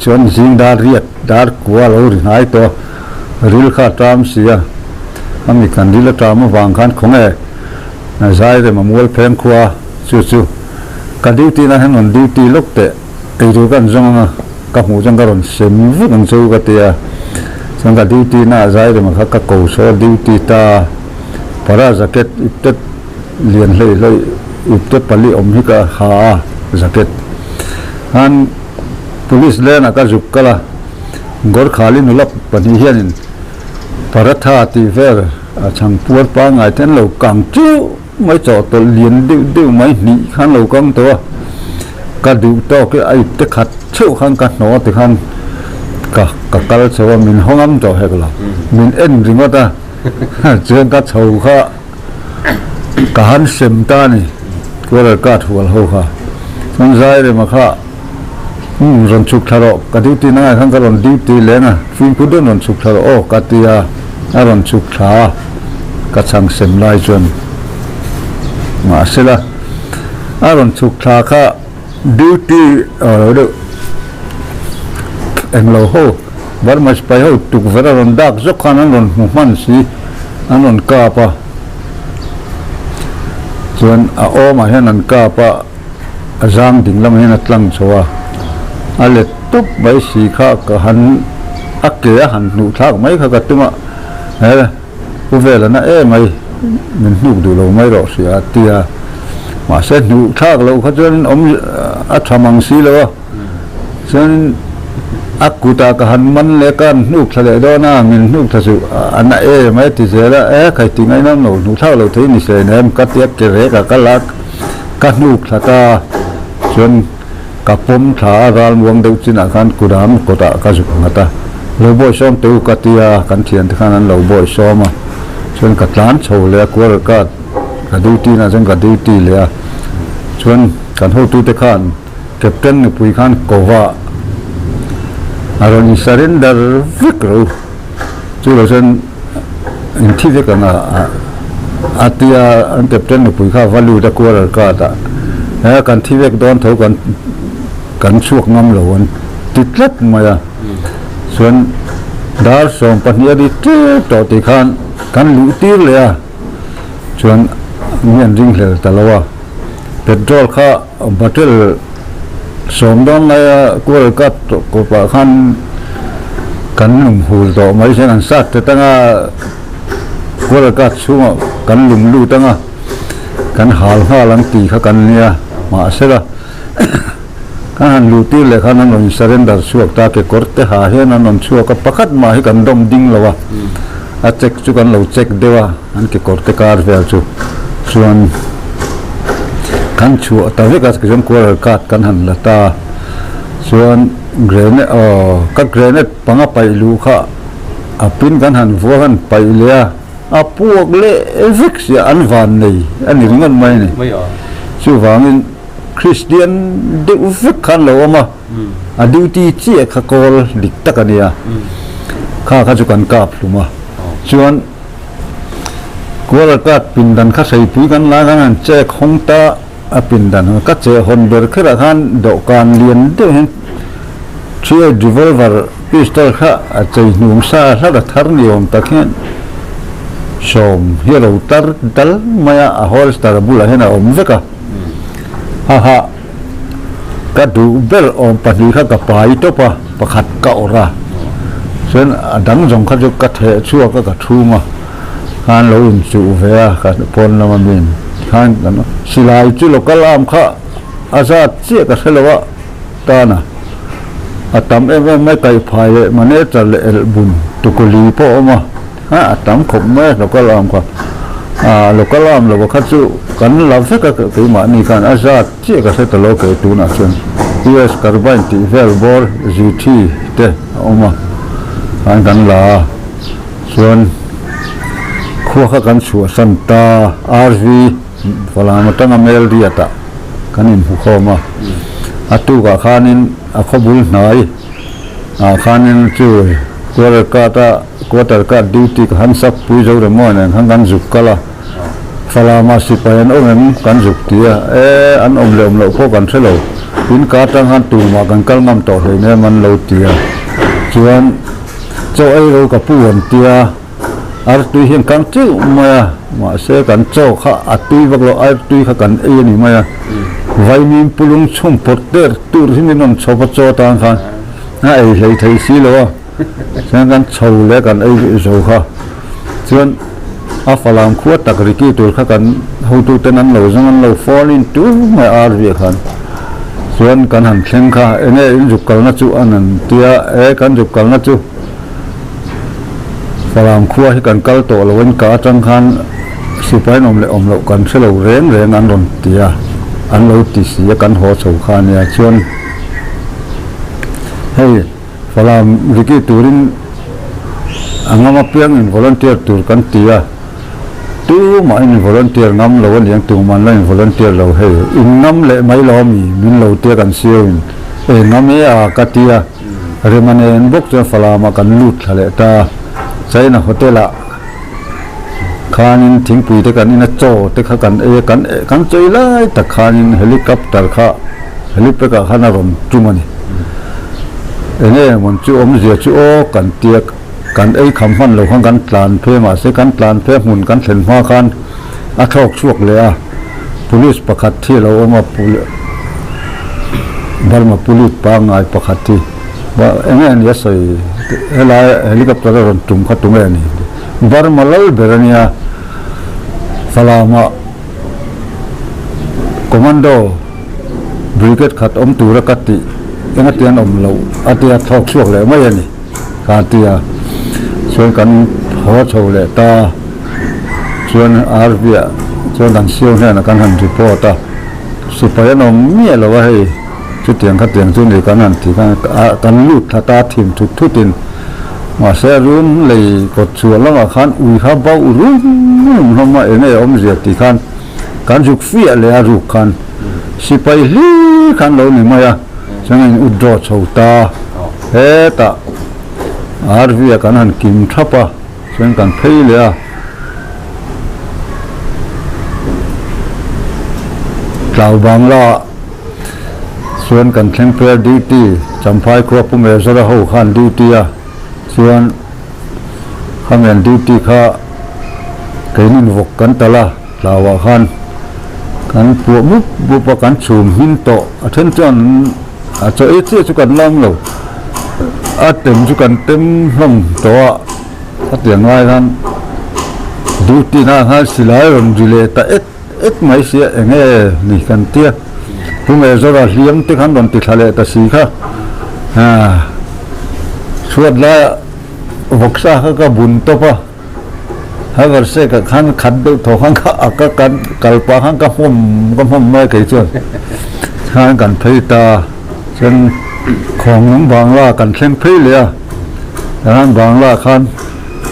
chuan zing dar riat dar kua a lo ri hnai tawh a, ril kha a ṭam si a, a mi kan ril a ṭam avang khan khawnge Zairem a mual pheng khua chu chu ka duty na hian rawn duty lawk teh eitur ka an zawng ang a. Ka hmuh chuan ka rawn sem vek ang chu ka ti a, chuan ka duty na ah zai rema kha ka ko saw duty ta para jacket ipte lian hlei hlei ipte pali awm hi ka ha a jacket khan police lane ah ka zuk kal a Gorkhali nula pahnih hianin paratha tih vel a chhangpuar pangngai te an lo kang chu. Mai chaw tawlh lian deuh deuh mai hnih khan lo kang tawh a, ka duh tawk i a ipte khat theuh khan ka hnawh ti khan ka ka kal chho a, min haw ngam tawh hek lo, min en ringawt a, chuan ka chho kha ka han sem ta a ni, quarter card hual ho kha, chuan Zairema kha umm rawn chhuk thla rawh ka duty na ngai khan ka rawn duty leng a, fimkhur deuhin rawn chhuk thla rawh aw ka ti a, a rawn chhuk thla a. Ka chhang sem lai chuan mahsela a rawn chhuk thla kha duty aw lo deuh englo ho Burma sipai ho tukverh a rawn dak zawk khan an rawn hmu hman si an rawn kap a chuan a awmah hian an kap a a zang ding lamah hian a tlang chho a a let tawp mai si kha ka han a ke a han hnuh thlak mai kha ka tum a. He Pu Vela na em mai min hnuk duh lo mai rawh hria a ti a, mahse hnuh thlak loh kha chuanin awm a tha mang si lo a, chuanin a kutah ka han man leh ka han hnuk thla leh dawn a, min hnuk thla suh a na em mai a ti zel a, e khai ti ngainam lo hnuh thlak lo thei ni se nem ka ti a ke rek a ka la ka hnuk thla ta chuan. Ka pawm thla a ral muang deuh chinah khan kudam kawtah ka zuk nghat a, lo bawi sawm teh u ka ti a, kan thiante khan an lo bawi sawm a, chuan ka tlan chho leh a, quarter ka ka duty na chuan ka duty leh a, chuan kan hotute khan captain nupui khan kova A rawn in surrender vek ro chu lo chuan in thi vek ang a a tia an captain nupui kha va lut a quarter card ah he kan thi vek dawn tho kan kan chhuak ngam lo an ti tlat mai a chuan dar 12 a ri tep tawh tih khan kan luh tir leh a chuan mi an ringhlel ta lo a petrol kha bottle sawm dawn laia kual kat kawpah khan kan lum hul tawh mai hian an sat ta tang a kual kat chhungah kan lum lut ang a kan hal nghal ang tih kha kan nia mahsela kan han luh tir leh khan an rawn surrender chhuak ta kekawr te ha hian an rawn chhuak a pakhat mah hi kan dawm ding lo a a check chu kan lo check deuh a. An kekawr te kar vel chu chuan kan chhuah ta vek a tichuan quarter card kan han la ta chuan grenade aw ka grenade panga paih luh kha a pin kan han vuak an paih leh a a puak leh vek sia an van nei a ni ringawt mai a ni chuvangin Kristian deuh vek khan lo awm a a duty chiah kha kawl dik tak a nia kha kha chu kan kap hlum a chuan. Kuala card pindan kha hreipui kan la khan an check hawng ta a pindan ka che hawn ber kherah khan dawhkan lian deuh hian three revolver pistol kha a chei hnum sa hlar a thar ni awm tak hian sawm hi a lo tar dal mai a a holster bulah hian a awm vek a haha. Ka duh ber awm pahnih kha ka pai tawp a, pakhat ka awrh a, chuan a dang zawng kha chu ka theh chhuak a ka thum a, khan lo inchuh ve a ka pawn lama mi in khan kan silai chu local arm kha a zat chiah ka hre lo a tan a, a tam em em mai kaihphai leh manager leh elhbun tukuli pawh a awm a. A a tam khawp mai a local arm kha a local arm lo kha chu kan la vek a keimahni khan a zat chiah ka hre ta lo kei tunah chuan US carbine tih vel bawr GT te a awm a khan kan la a chuan khua kha kan chhuahsan ta RV Falam atanga Melriat ah kan inhmukhawm a a tukah khanin a khawbul hnai ah khanin chu quarter card a quarter card duty ka han sak pui zo remaw nen khan kan zuk kal a Falam ah sipai an awm em kan zuk ti a e an awm leh awm loh pawh kan hre lo in ka atang khan tumah kan kal ngam tawh hleinem an lo ti a chuan chaw ei ro ka pu an tia. Artui hian kang teuh mai a, mahse kan chaw kha a tui vak lo, artui kha kan ei a ni mai a. Vaimim pulung chhum pawt der tur hi min rawn chhawp a chaw tan khan a ei hlei thei si lo a, chuan kan chho leh kan ei zo kha. Chuan a falam khua tak riki tur kha kan hotuten an lo zawng an lo phone in tur mai a arviah khan. Chuan kan han thleng kha enge in zuk kalna chu an han tia, e kan zuk kalna chu. Falam khua hi kan kal tawh lo in ka atang khan sipai an awm leh awm loh kan hre lo reng reng an rawn ti a, an lo ti si a kan haw chho kha a nia chuan hei Falam Ricky turin a ngam apiang in volunteer tur kan ti a, tumah in volunteer ngam lo a niang tumah an la in volunteer lo hei in ngam leh mai lo ami min lo tia kan sio in e ngam e a ka ti a. Rema nen bawk chuan Falam ah kan lut thla leh ta. China hotel ah khanin thingpui te kan in a, chaw te kha kan ei a, kan kan chawi lai tak khanin helicopter kha helipad ah khan a rawn tum a ni. Enge mawn chu awmzia chu aw kan tia kan ei kham hman lo khan kan tlan phei mahse kan tlan phei a hmun kan thlen hma khan a thlawk chhuak leh a, police pakhat hi a lo awm a, Burma police pangngai pakhat hi eng nge a ni a sawi helai helicopter a rawn tum kha tunge a ni Burma lal ber a nia Falam-ah commando brigade khat awm tura ka tih eng ati an awm loh a tia thlawk chhuak leh mai a ni. Ka ti a, chuan kan haw chho leh ta, chuan RV ah chuan kan siau hnenah kan han report a, sipai an awm miah lo a hei, chutiang khatiang chu ni kan han ti khan kan lut thla ta thim thut thut in, mahse room lei kawt chhuah lamah khan ui kha bauh rum rum hlawm a, eng nge awmzia tih khan kan zuk fiah leh a ruk khan sipai hlir khan lo ni mai a, chuan a in withdraw chho ta. Hetah RV ah kan han kim thap a, chuan kan phei leh a. Tlau Bangla ah chuan kan thleng phei a, duty Champhai khua Pu Mezara ho khan duty a, chuan khami an duty kha keinin vawk kan talh a, Tlauah khan kan puah mup mup a, kan chhum hmin tawh. A then chuan a chaw ei chiah chu kan lam lo, a tem chu kan tem hlawm tawh a. A tiang lai khan duty na khan silai rawn ri leh ta et et mai sia eng nge ni kan tia. Pu Mezawra hliam te khan rawn ti thla leh ta si kha. Chhuat laiah vawksa kha ka bun tawp a. Haversack ah khan khat deuh thaw khan ka a ka kan kal pah khan ka hmawm ka hmawm mai kei chuan khan kan phei ta chuan Khawnglung Bangla kan thleng phei leh a tichuan Bangla khan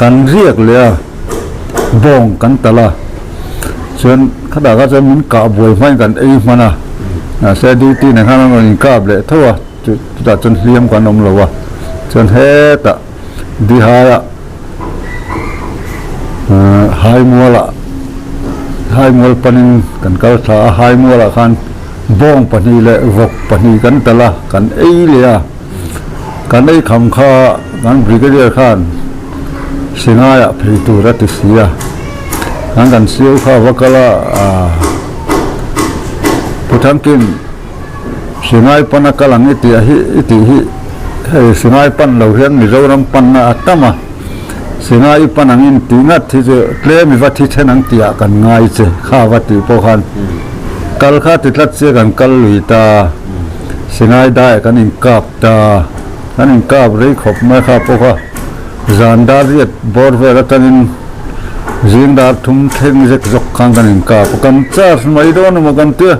kan riak leh a bawng kan talh a chuan khatah kha chuan min kah buai hmain kan ei hman a mahse duty nen khan an rawn inkap leh tho a chutah chuan hliam kan awm lo a chuan hetah Bihar-ah Haimualah Haimual panin kan kal thla a, Haimualah khan bawng pahnih leh vawk pahnih kan talh a, kan ei leh a, kan ei kham kha kan Brigadier khan Singaiah phei tur a ti si a, kan kan siau kha a va kal a, Puthangkim. Singai pana kal ang i tih hi i tih hi hei Singai pan lo hian Mizoram panna a tam a, Singai i pan angin tih ngat hi chu tlem i va thi then ang tih ah kan ngai che kha va tih pawh khan kal kha ti tlat sia kan kal lui ta, Singai daiah kan inkap ta, kan inkap rei khawp mai kha pawh kha zan dar riat bawr vel atangin zing dar thum thleng zek zawk khan kan inkap a, kan charge mai dawn emaw kan tia.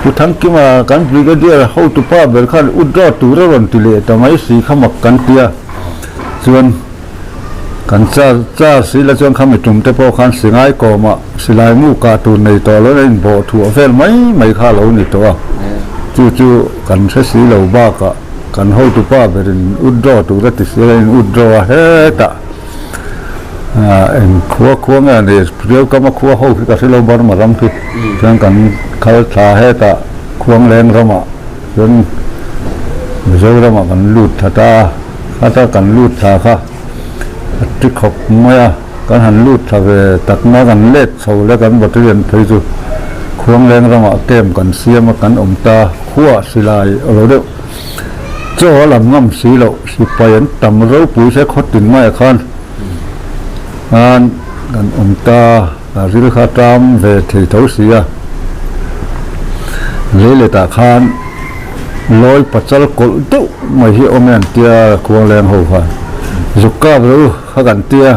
Pu Thangkima kan Brigadier hotupa ber khan withdraw tur a rawn ti leh ta mai si kha mak kan ti a, chuan kan char char si la chuan khami tum te pawh khan Singai kawmah silai mu kah tur nei tawh lo in a inbawh thuah vel mai mai kha a lo ni tawh a, chu chu kan hre si lo bakah kan hotupa berin withdraw tur a ti si la in withdraw a hetah. Eng khua khua nge a ni riau kama khua ho khi ka hre lo Burma ram khi chuan kan khal thla hetah Khuangleng ramah chuan Mizoramah kan lut thla ta a khata kan lut thla kha a ti khawp mai a kan han lut thla ve tak na kan let chho leh kan battalion phei chu Khuangleng ramah camp kan siam a kan awm ta khuaah silai a lo deuh. Chaw a lam ngam si loh, sipai an tam ropui se khaw tin maiah khan khan kan awm ta, a ril kha tam ve thei tho si a. Leiletah khan lawi pachal kawlh deuh mai hi awm e an tia Khuangleng ho khan zuk kap ro kha kan tia,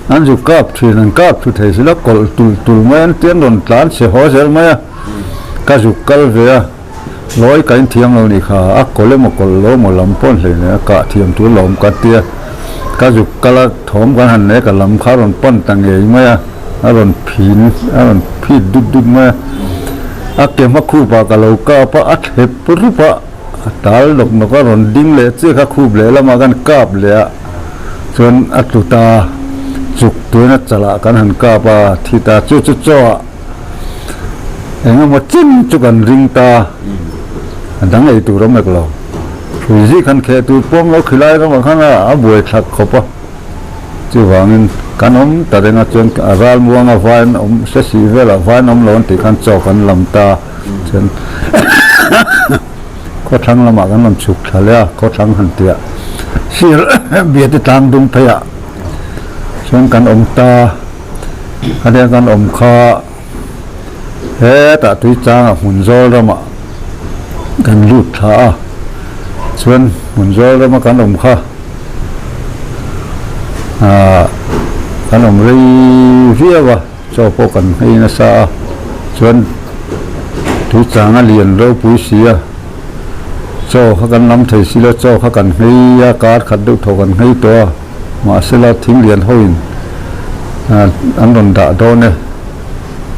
an zuk kap thin an kap thu thei si la kawlh tulh tulh mai an tia an rawn tlan chhe haw zel mai a, ka zuk kal ve a. Lawi ka inthiam lo nih kha, a kawlh emaw kawlh lo emaw lam pawh hlei nen a kah thiam tur lo awm ka tia, ka zuk kal a thawm kan han nei a ka lam kha a rawn pan ta ngei mai a, a rawn phin a rawn phit dut dut mai a, a ke hma khup ah ka lo kap a, a thlep rup a, a tal nawk nawk a rawn ding leh chiah kha khup leh lamah khan kap leh a, chuan a tlu ta, chuk tuin a chalah kan han kap a, thi ta chu chu chaw ah. Eng emaw chin chu kan ring ta, a dang ei tur awm ek lo. Hrui zih khan kheh tur pawm lo khilai ramah khan a buai thlak khawp a. Chuvangin kan awm ta reng a chuan a ral muanga vain awm hre sih velah vain awm lo an tih khan chaw kan lam ta. Chuan khawthlang lamah kan rawn chhuk thla leh a, khawthlang han tih ah sir biate tlang dung phei ah chuan kan awm ta. A nia kan awm kha hetah Tuichangah Hmunzawl ramah kan lut thla a, chuan Hmunzawl rama kan awm kha ahh kan awm rei viau a, chaw pawh kan nghei nasa a, chuan Tuichang a lian ropui si a, chaw kha kan lam thei si lo, chaw kha kan nghei a, kar khat deuh thaw kan nghei tawh a. Mahsela thing lian hoin an rawn dah dawn e,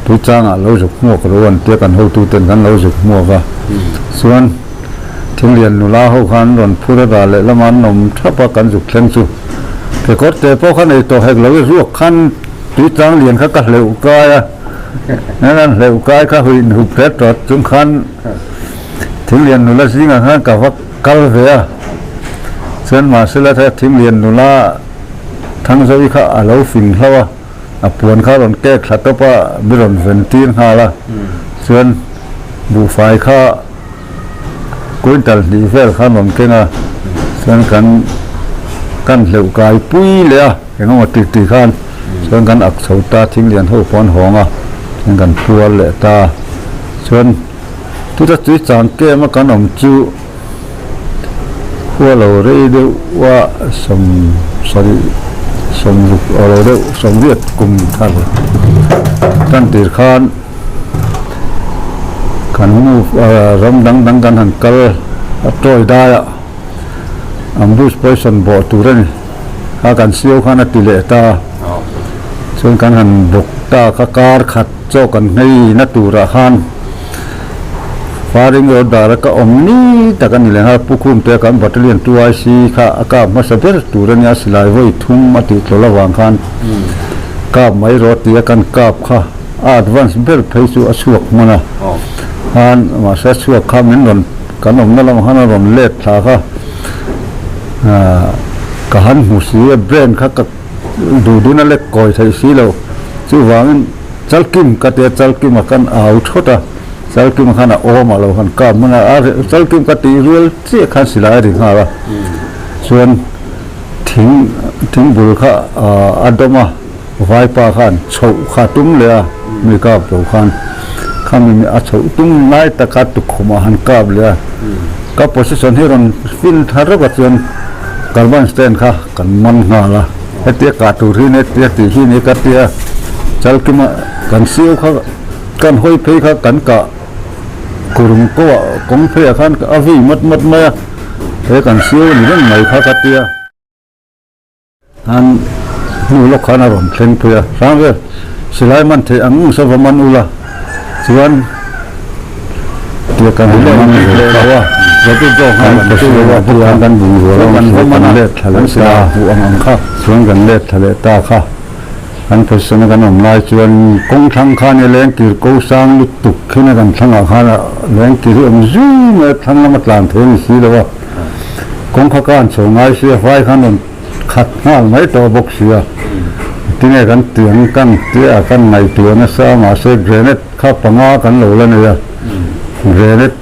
Tuichangah lo zuk hmuak ro an tia kan hotuten kan lo zuk hmuak a. Chuan Thinglian nula ho khan an rawn phur a ral lehlamah an awm thap a kan zuk thleng chu kekawr te pawh kha nei tawh hek lo i ruak khan tui tlang lian kha ka hleuh kai a an hleuh kai kha hui inhup hret tawh chung khan Thinglian nula zingah khan ka va kal ve a chuan mahsela Thinglian nula Thangzoi kha a lo fing hlauh a. A puan kha a rawn kek thla tawp a, mi rawn ven tir nghal a, chuan buhfai kha quintal hnih vel kha an rawn keng a, chuan kan kan hleuh kai pui leh a, eng emaw ti ti khan chuan kan ak chho ta, thinglian ho pawh an hawng a, chuan kan puar leh ta, chuan chuta tui chang kem a kan awm chu. Khua lo rei deuh a 70 60 aw lo deuh 80 kum thar tan tir khan kan move ram dang dang kan han kal a tawi dai a ambush poison bawh tur a ni kha kan sio khan a ti leh ta chuan kan han bawk ta kha kar khat chaw kan nghei na turah khan. Faring road dara ka awm ni tak a ni leh nghal. Pu Khumtea kan Battalion 2IC kha a kap hmasa ber tur a nia, silai vawi thum a tih tlawlh avang khan kap mai rawh tia kan kap kha a advance ber phei chu a chhuak hman a, khan mahse a chhuak kha min rawn kan awmna lamah khan a rawn let thla kha ka han hmu si a, brain kha ka duh dun a lek kawi theih si lo chuvangin Chalkim ka tia Chalkima kan au thawt a, Chalkima khan a awm a lo han kap hman a, a Chalkim ka tih rual chiah khan silai a ri nghal a, chuan thing thing bul kha a dawm a, vaipa khan chhoh kha tum leh a, mi kap lo khan khami a chhoh tum lai taka tukhumah han kap leh a, ka position hi rawn fin tha rawk a chuan carbon stand kha kan man nghal a. Hetia kah tur hi hetia tih hi ni ka tia Chalkima kan siu kha kan hawi phei kha kan kah kurung ko ah kawng phei ah khan a vei mat mat mai a he kan siu ni reng mai kha ka tia. An hnu lawk khan a rawn thleng phei a hrang vel silai man theih ang sava man ula chuan Tia kan han man ve lo a, kan phawsilo a bawk kan bungrua lo ang chu kan let thla leh ta chuan kan let thla leh ta kha kan position a kan awm lai chuan kawng thlang khan i leng kir ko sang lutuk khin a kan thlangah khan a leng kir hi awm zui mai a thlang lama tlan thei a ni si lo a kawng kha ka han chho ngai si a vai khan rawn khat nghal mai tawh bawk si a tinge kan tiang kan tia kan ngaihtuah nasa mahse grenade Kha panga kan lo la nei a, grenade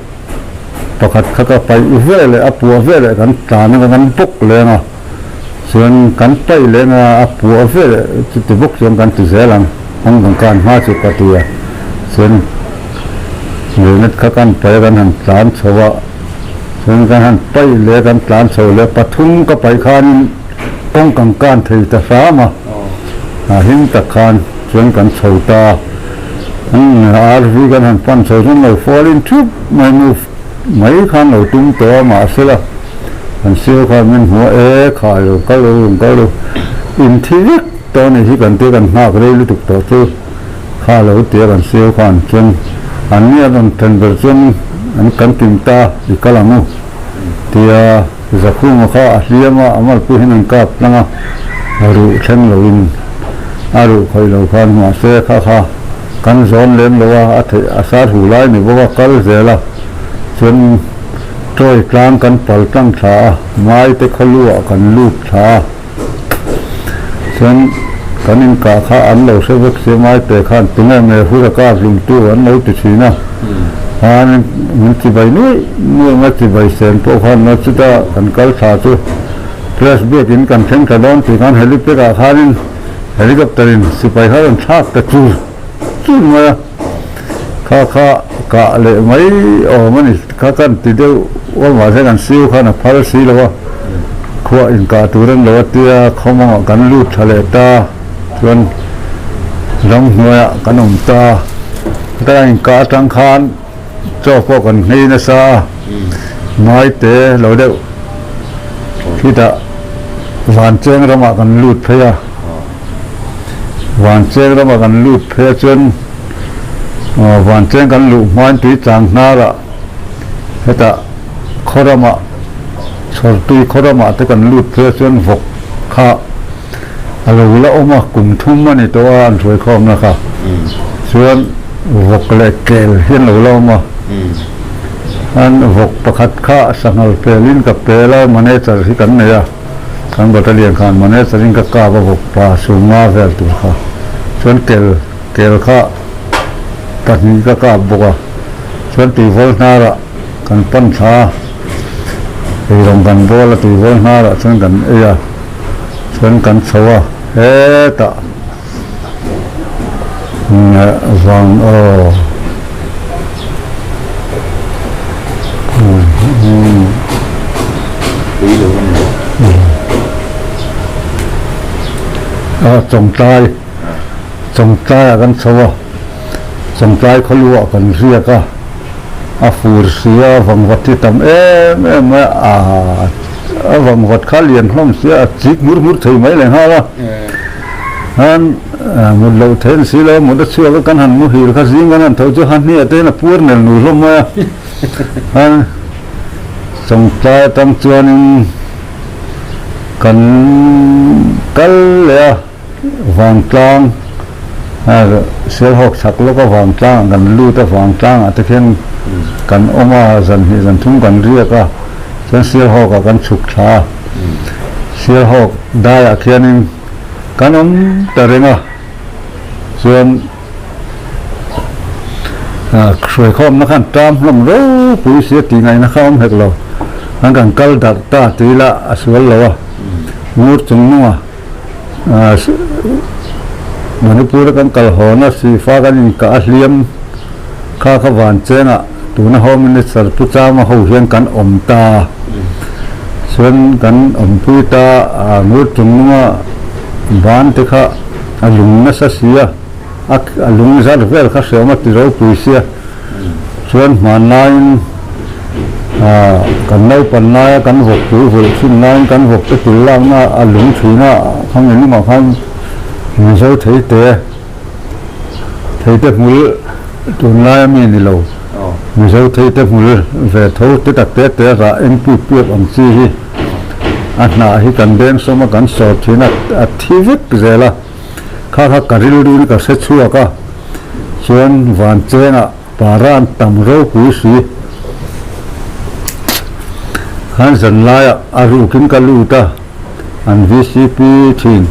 pakhat kha ka paih ve leh a puah ve leh kan tlan a kan bawk leng a, chuan kan paih leng a a puah ve leh chuti bawk chuan kan ti zel ang, kawng kan kan hma chu ka ti a, chuan grenade kha kan paih a kan han tlan chho a, chuan kan han paih leh kan tlan chho leh pathum ka paih khanin kawng kan kan thei ta hram a, a him tak khan chuan kan chho ta. RV kan han pan chho chuan lo falling thup mai move mai khan lo tum tawh a mahsela kan sir khan min hmu a e khai lo kal lo rawn kal lo in thi vek tawh a nih hi kan tia kan nghak rei lutuk tawh chu kha lo tia kan sir khan chuan an ni a rawn then ber chuan an kan kim ta i kal ang u tia Zakhuma kha a hliam a a malpui hian an kap tlang a ruh thleng loin a ruh khawih lo khan mahse kha kha kan zawn lem lo a, a theih a sar hu lai ni bawk a kal zel a chuan tawi tlang kan pal tlang thla a mai te khaw lu ah kan lut thla a chuan kan inkah kha an lo hre vek sia mai te khan tunge me hura kar hlum tu an lo ti thin a khan min chibai nuaih nuaih mai chibai sen pawh khan la chuta kan kal thla chu Press biakin kan thleng thla dawn tih khan helipad ah khanin helicopter in sipai kha rawn thlak ta chur chur mai a, kha kha kah leh mai awm a ni, kha kan ti deuh a mahse kan siu khan a phal si lo a, khuah inkah tur an lo a tia khawmawngah kan lut thla leh ta chuan ramhnuaiah kan awm ta, ka inkah atang khan. Chaw pawh kan nghei nasa a, ngaite lo deuh khitah Vancheng ramah kan lut phei a, Vancheng ramah kan lut phei a chuan Vancheng kan luh hmain tui chang hnarah hetah. Khaw ramah Chhawrtui khaw ramah te kan lut phei a chuan vawk kha a lo la awm a, kum thum a ni tawh a an hruaikhawmna kha chuan vawk leh kel hi an lo la awm a, an vawk pakhat kha sanghal pelin ka pel a, manager hi kan nei a, kan battalion khan manager in ka kap a vawk pa sumnga vel tur kha chuan kel kel kha pahnih ka kap bawk a, chuan tuivawl hnarah kan pan thla a, eirawng kan bawl a tuivawl hnarah chuan kan ei a. Chuan kan chho a, hetah vang aw a Chawngtlai Chawngtlai ah kan chho a, Chawngtlai khawlu ah kan riak a, a fur sia vangvat hi tam em em mai a a. A vangvat kha lian hlawm sia a chik hmur hmur thei mai leh nghal a, khan mut loh theih an si lo a, mut a chhuak a kan han muhil kha zing kan han tho chu ha hniah te hian a puar nel nul hlawm mai a, khan Chawngtlai atang chuanin kan kal leh a. Vangtlang Sialhawk chhak lawka Vangtlangah kan lut a, Vangtlangah te khian kan awm a, zan hnih zan thum kan riak a, chuan Sialhawkah kan chhuk thla a, Sialhawk daiah khianin kan awm ta reng a, chuan hruaikhawmna khan ṭam hlawm ropui sia tih ngaihna kha awm hek lo, an kan kal darh ta tih ila a sual lo a, ngur chung nunga. Manipur a kan kal hawn a, Sifa kan inkah a hliam kha kha van chengah tuna Home Minister Pu Chama ho hian kan awm ta chuan kan awmpui ta a ngur chung nunga ban te kha a lung nasa si a, a lung zar vel kha hreawm a ti ropui sia. Chuan hmanlaiin kan naupan laia kan vawk tui vulh thin laiin kan vawk te tul lakna a lung thin a, khami lungah khan Mizo theite, theite hmul tunlaia mi ni lo, Mizo theite hmul ve tho te tak te te rah eng piuk piuk ang chi hi a hnah hi kan deng sawm a, kan sawr thin a, a thi vek zel a. Kha kha ka rilruin ka hre chhuak a, chuan van chengah para an tam ropui si. Khan zan laiah a rukin ka lut a, an vcp thin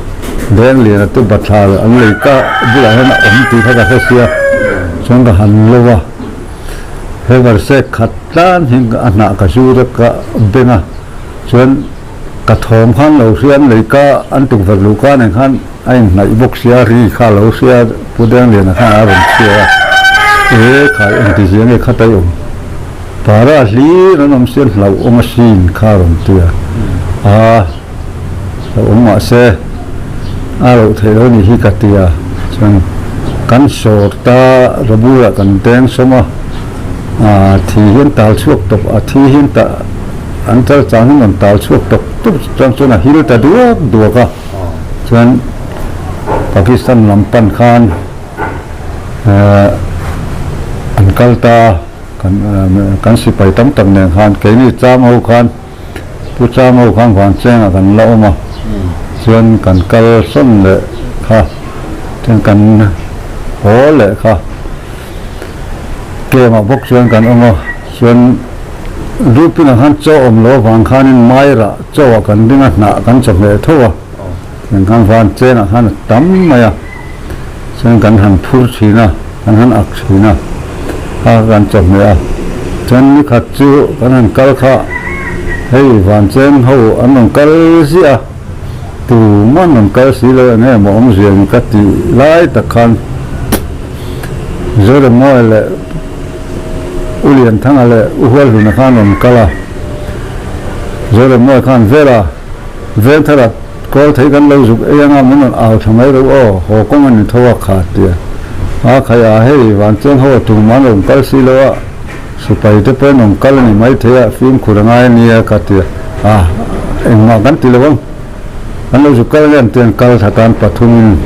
Dengliana te bathlar an lei ka bulah hian a awm tih kha ka hre sia, chuan ka han lo a. He verse khat tlan hi a hnah ka zu te ka beng a, chuan. Ka thawm khan lo hria an lei ka an tukverh luh ka nen khan a inhnaih bawk sia ri kha lo hria Pu Dengliana khan a rawn chhuak a e khai engti zia nge khat a i awm para hlir an awm sia hlauhawm a sin kha a rawn ti a a hlauhawm mahse a loh theih lo ni hi ka ti a chuan kan sawr ta Rabulah kan deng sawm a a thi hian tal chhuak tawp a thi hian ta An chal chang in rawn tal chhuak tawp tawp chuan chuan a hil ta duak duak a, chuan Pakistan lam pan khan an kal ta a, kan kan sipai tam tak nen khan keini chang ho khan Pu Chang ho khan Vanchengah kan la awm a, chuan kan kal sawn leh kha chuan kan haw leh kha Camp-ah bawk chuan kan awm a, chuan. Lupin-ah khan chaw awm lo avang khanin Mairah chaw-ah kan ding a, hnah kan chawhmeh tho a, tiang khan van chenah khan a tam mai a, chuan kan han phur thin a, kan han ak thin a, kha kan chawhmeh a, chuan nikhat chu kan han kal kha hei van chen ho an rawn kal ziah a, tumah an rawn kal si lo eng emaw awmzia ni ka tih lai tak khan Zoremawia leh U Lianthanga leh U Hualhluna khan rawn kal a, Zoremawia khan Vela, Vengthara kawl thei kan lo zuk ei anga min rawn au tha mai ro aw, haw kawng a ni tho a kha tia. A khai a hei, Vancheng ho a tumah an rawn kal si lo a, sipai te pawh an rawn kal a ni mai thei a, fimkhur a ngai a nia ka tia. A, engmah kan ti lo ang. An lo zuk kal nen te an kal thla tan pathumin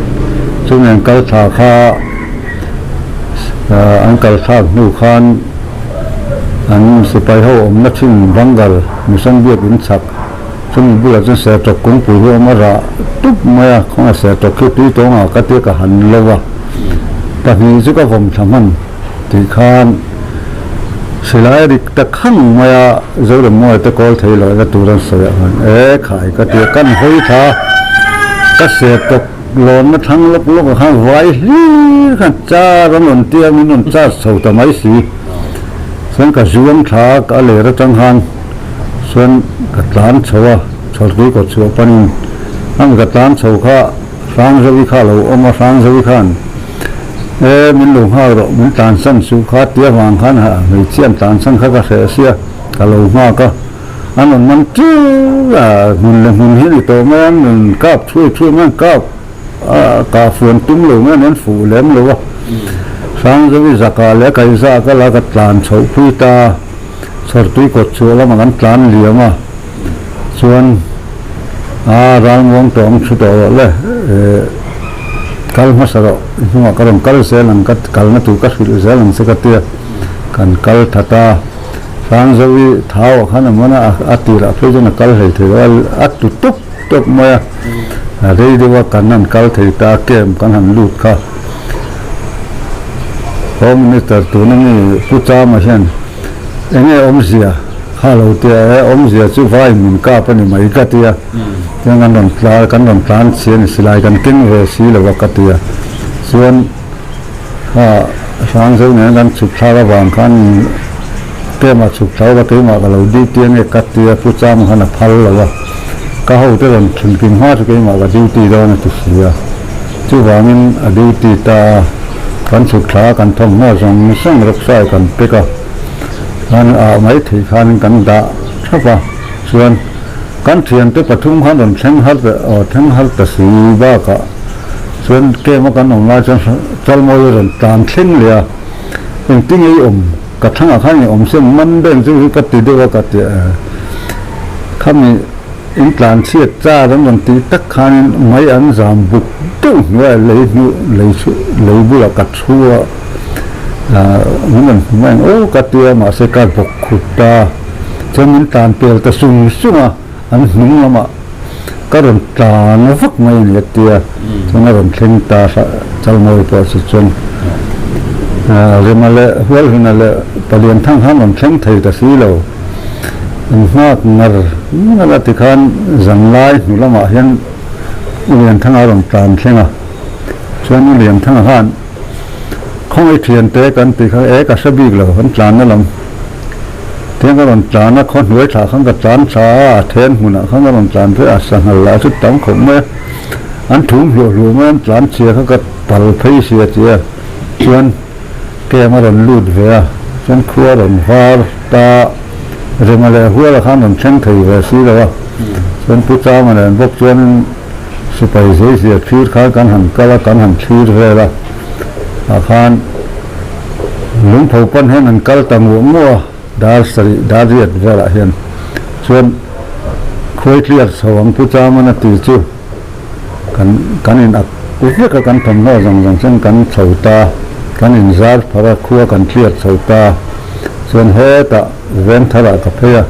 chumi an kal thla kha an kal thlak hnu khan An sipai ho awmna thin Bangal Mission biak in chhak chumi bulah chuan Sertawk kungpui hi a awm a rah tup mai a, khawngaih Sertawk khi tui tawngah ka tia ka han lo a, pahnih chu ka vawm thla hman tih khan silai rik ta khang mai a, Zoremmuaia te kawl thei loh la tur an sawi ah khan e khai ka tia kan hawi thla ka Sertawk lawnna thlang lawk lawk ah khan vai hlir khan char an rawn tia min rawn charge chho ta mai si. Chuan ka zuang thla a ler atang khan chuan ka tlan chho a, chhawrtui kawt chhuah panin a ka tlan chho kha Hrangzawi kha a lo awm a, Hrangzawi khan e min lo nghak rawh, min tlansan suh kha tia vang khan hmeichhia an tlansan kha ka hreh sia ka lo nghak a, an rawn man ṭeuh a, hmun leh hmun hi a ni tawh mai a, an rawn kap thuai thuai mai a, an kap. A kah fuan tum lo mai an fuh lem lo a, Hrangzawi zakah leh Kaihza ka la ka tlan chhoh pui ta, Chhawrtui kawt chhuah lamah kan tlan liam a, chuan a ralmuang tawh ang thu tawh rawh le, kal hmasa rawh, i hnungah ka rawn kal zel ang, ka kalna tur ka hrilh zel ang che ka tia, kan kal that a, Hrangzawi thau ah khan a man a, a tirah phei chuan a kal hlei thei lo a, a tu tup tawp mai a, a rei deuh a kan han kal thei ta a camp kan han lut kha Home Minister tuna mi Pu Chama hian eng nge awmzia kha lo tia e awmzia chu vai min kap a ni mai ka tia tiang kan rawn tlar kan rawn tlan chhi a ni silai kan keng ve si lo a ka tia chuan Kha Hrangzo nen kan chhuk thlak avang khan Kema chhuk thlak a keimah ka lo duty ange ka tia Pu Chama khan a phal lo a, ka hote rawn thun kim hma chu keimah ka duty dawn a ti si a, chuvangin a duty ta a, kan chhuk thla a kan thawmhnaw zawng zawng rawksai kan pek a, khan ah mai theih khanin kan dah thap a, chuan kan thiante pathum khan rawn thleng har ta aw thleng har ta si bakah. Chuan camp a kan awm lai chuan Chalmawi a rawn tlan thleng leh a, engtin nge i awm? Ka thangah khan i awm sia man deuh chu hi ka ti deuh a ka ti a, khami in tlan chhiat char an rawn tih tak khanin mai an zam buk deuh hnuaiah lei hnu lei chhu lei bulah ka thu a, min rawn hmu mai ang aw ka ti a mahse ka bawk khut ta, chuan min tlan pel ta sung sung a. An hnung lamah ka rawn tlan vak mai a ni a tia, chuan a rawn thleng ta Chalmawi pawh chu chuan Rema leh Hualhuna leh Palianthang khan rawn thleng thei ta si lo. An nghak ngar ngar a tikhan zanlai hnu lamah hian U Lianthanga a rawn tlan thleng a, chuan U Lianthanga khan Khawngaih thiante kan tih kha e ka hre bik lo kan tlanna lam tiang ka rawn tlan a khaw hnuai thlah khan ka tlan thla a a then hmunah khan ka rawn tlan phei a sanghal lah chu tam khawp mai a an thum hluah hluah mai a an tlan chhia kha ka pal phei si a tia chuan kem a rawn lut ve a chuan khua a rawn var ta Rema leh Huala khan rawn thleng thei ve si lo a chuan Pu Chama nen bawk chuanin. Sipai zeizia thlir khan kan han kal a, kan han thlir vel a, tah khan lungtho pan hian an kal ta nguah nguah a, dar sarih dar riat velah hian chuan khuai tliar chho ang Pu Chaman a ti chu kan kan in ak vek a, kan thawmhnaw zawng zawng chuan kan chho ta, kan in zar phar a, khua kan tliar chho ta, chuan hetah Vengtharah ka phei a.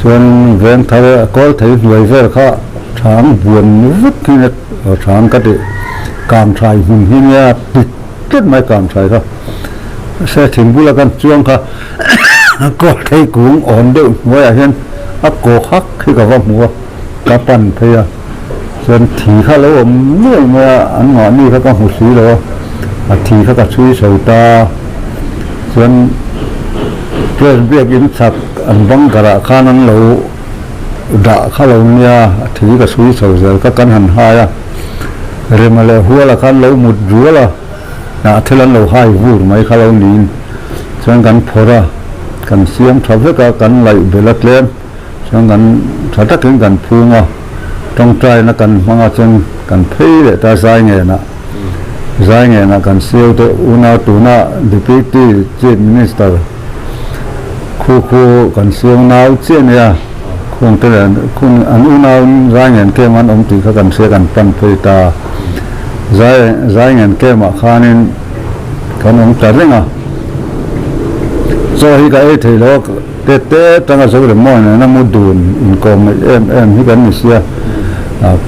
Chuan veng thar kawl thei hnuai vel kha thang buan vek hi nia thang ka tih kang thai hmun hi nia tit tlat mai kang thai kha se thing bula kan chuang kha kawl thei kung awn deuh hnuaiah hian a kaw hak hi ka va hmu a ka pan phei a chuan thi kha lo awm nuai mai a an mahni kha ka hmu si lo a a thi kha ka chhui chho ta. Chuan press biakin chhak an bunker ah khan an lo dah kha lo nia, a thi ka chhui chho zel kha kan han hai a, Rema leh Huala khan lo mut rual a, hnah thil an lo hai vur mai kha lo niin chuan kan phawrh a, kan siam tha vek a, kan laih belh a tlem chuan kan tha takin kan phung a, tawngtaina kan hmang a chuan kan phei leh ta zai ngenah. Zai ngenah kan siau te unau tuna Deputy Chief Minister khu khu kan siau nau chiah nia khung te leh khun an unau zai ngen kem an awm tih kha kan hria kan pan phei ta. Zai zai ngen kemah khanin kan awm ta reng a. Chaw hi ka ei thei lo a, te te atanga Zoremawi nena mu dun inkawm ngaih em em hi kan ni sia,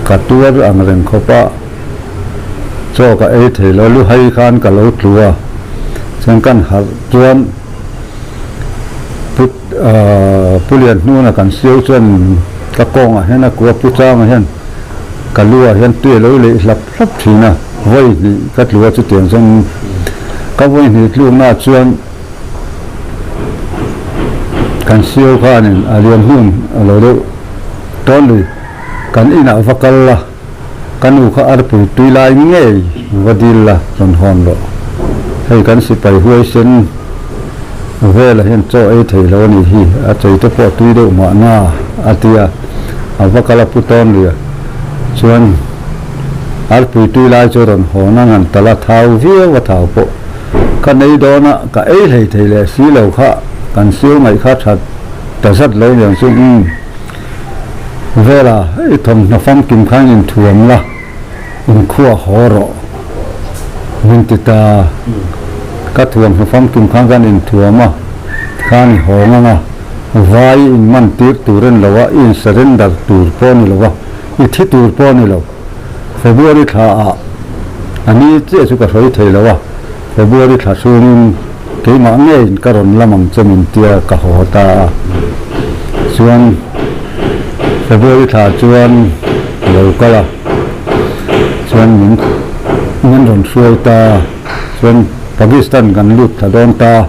ka tuar ang reng khawp a, chaw ka ei thei lo, lu hai khan ka lo tlu a, chuan kan harh chuan Pu Pu Lianhnuna kan siau chuan ka kawngah hian a kua Pu Changa hian ka lu ah hian tui a lo leih hlap hlap thin a, vawi hnih ka tlu a chutiang chuan ka vawi hnih tlukna chuan kan siau khanin a Lianhnun a lo deuh tawn lui kan inah va kal la. Ka nu kha arpui tui lai ngei va dil la rawn hawn rawh. Hei kan sipai huaisen vela hian chaw ei thei lo a nih hi, a chei te pawh tui deuh mahna a ti a, a va kal a pu tawn ria. Chuan arpui tui lai chu rawn hawn a ngan tal a, thau viau a thau pawh ka nei dawn a, ka ei hlei thei leh si lo kha kan siu ngaih kha that ta zat lo niang chu umm. Vela, i thawmhnaw famkim khan inthuam la, inkhua haw rawh, min ti ta. Ka thuamhnaw famkim khan kan inthuam a, tikhan i haw ngang a, vai i inman tir tur a ni lo a, i in surrender tur pawh a ni lo a, i thi tur pawh a ni lo. February thla ah a ni chiah chu ka hrawi thei lo a, February thla chhungin keimah ngeiin ka rawn lam ang che min tia ka haw ta a. Chuan February thla chuan ka lo kal a, chuan min min rawn hruai ta a, chuan Pakistan kan lut thla dawn ta,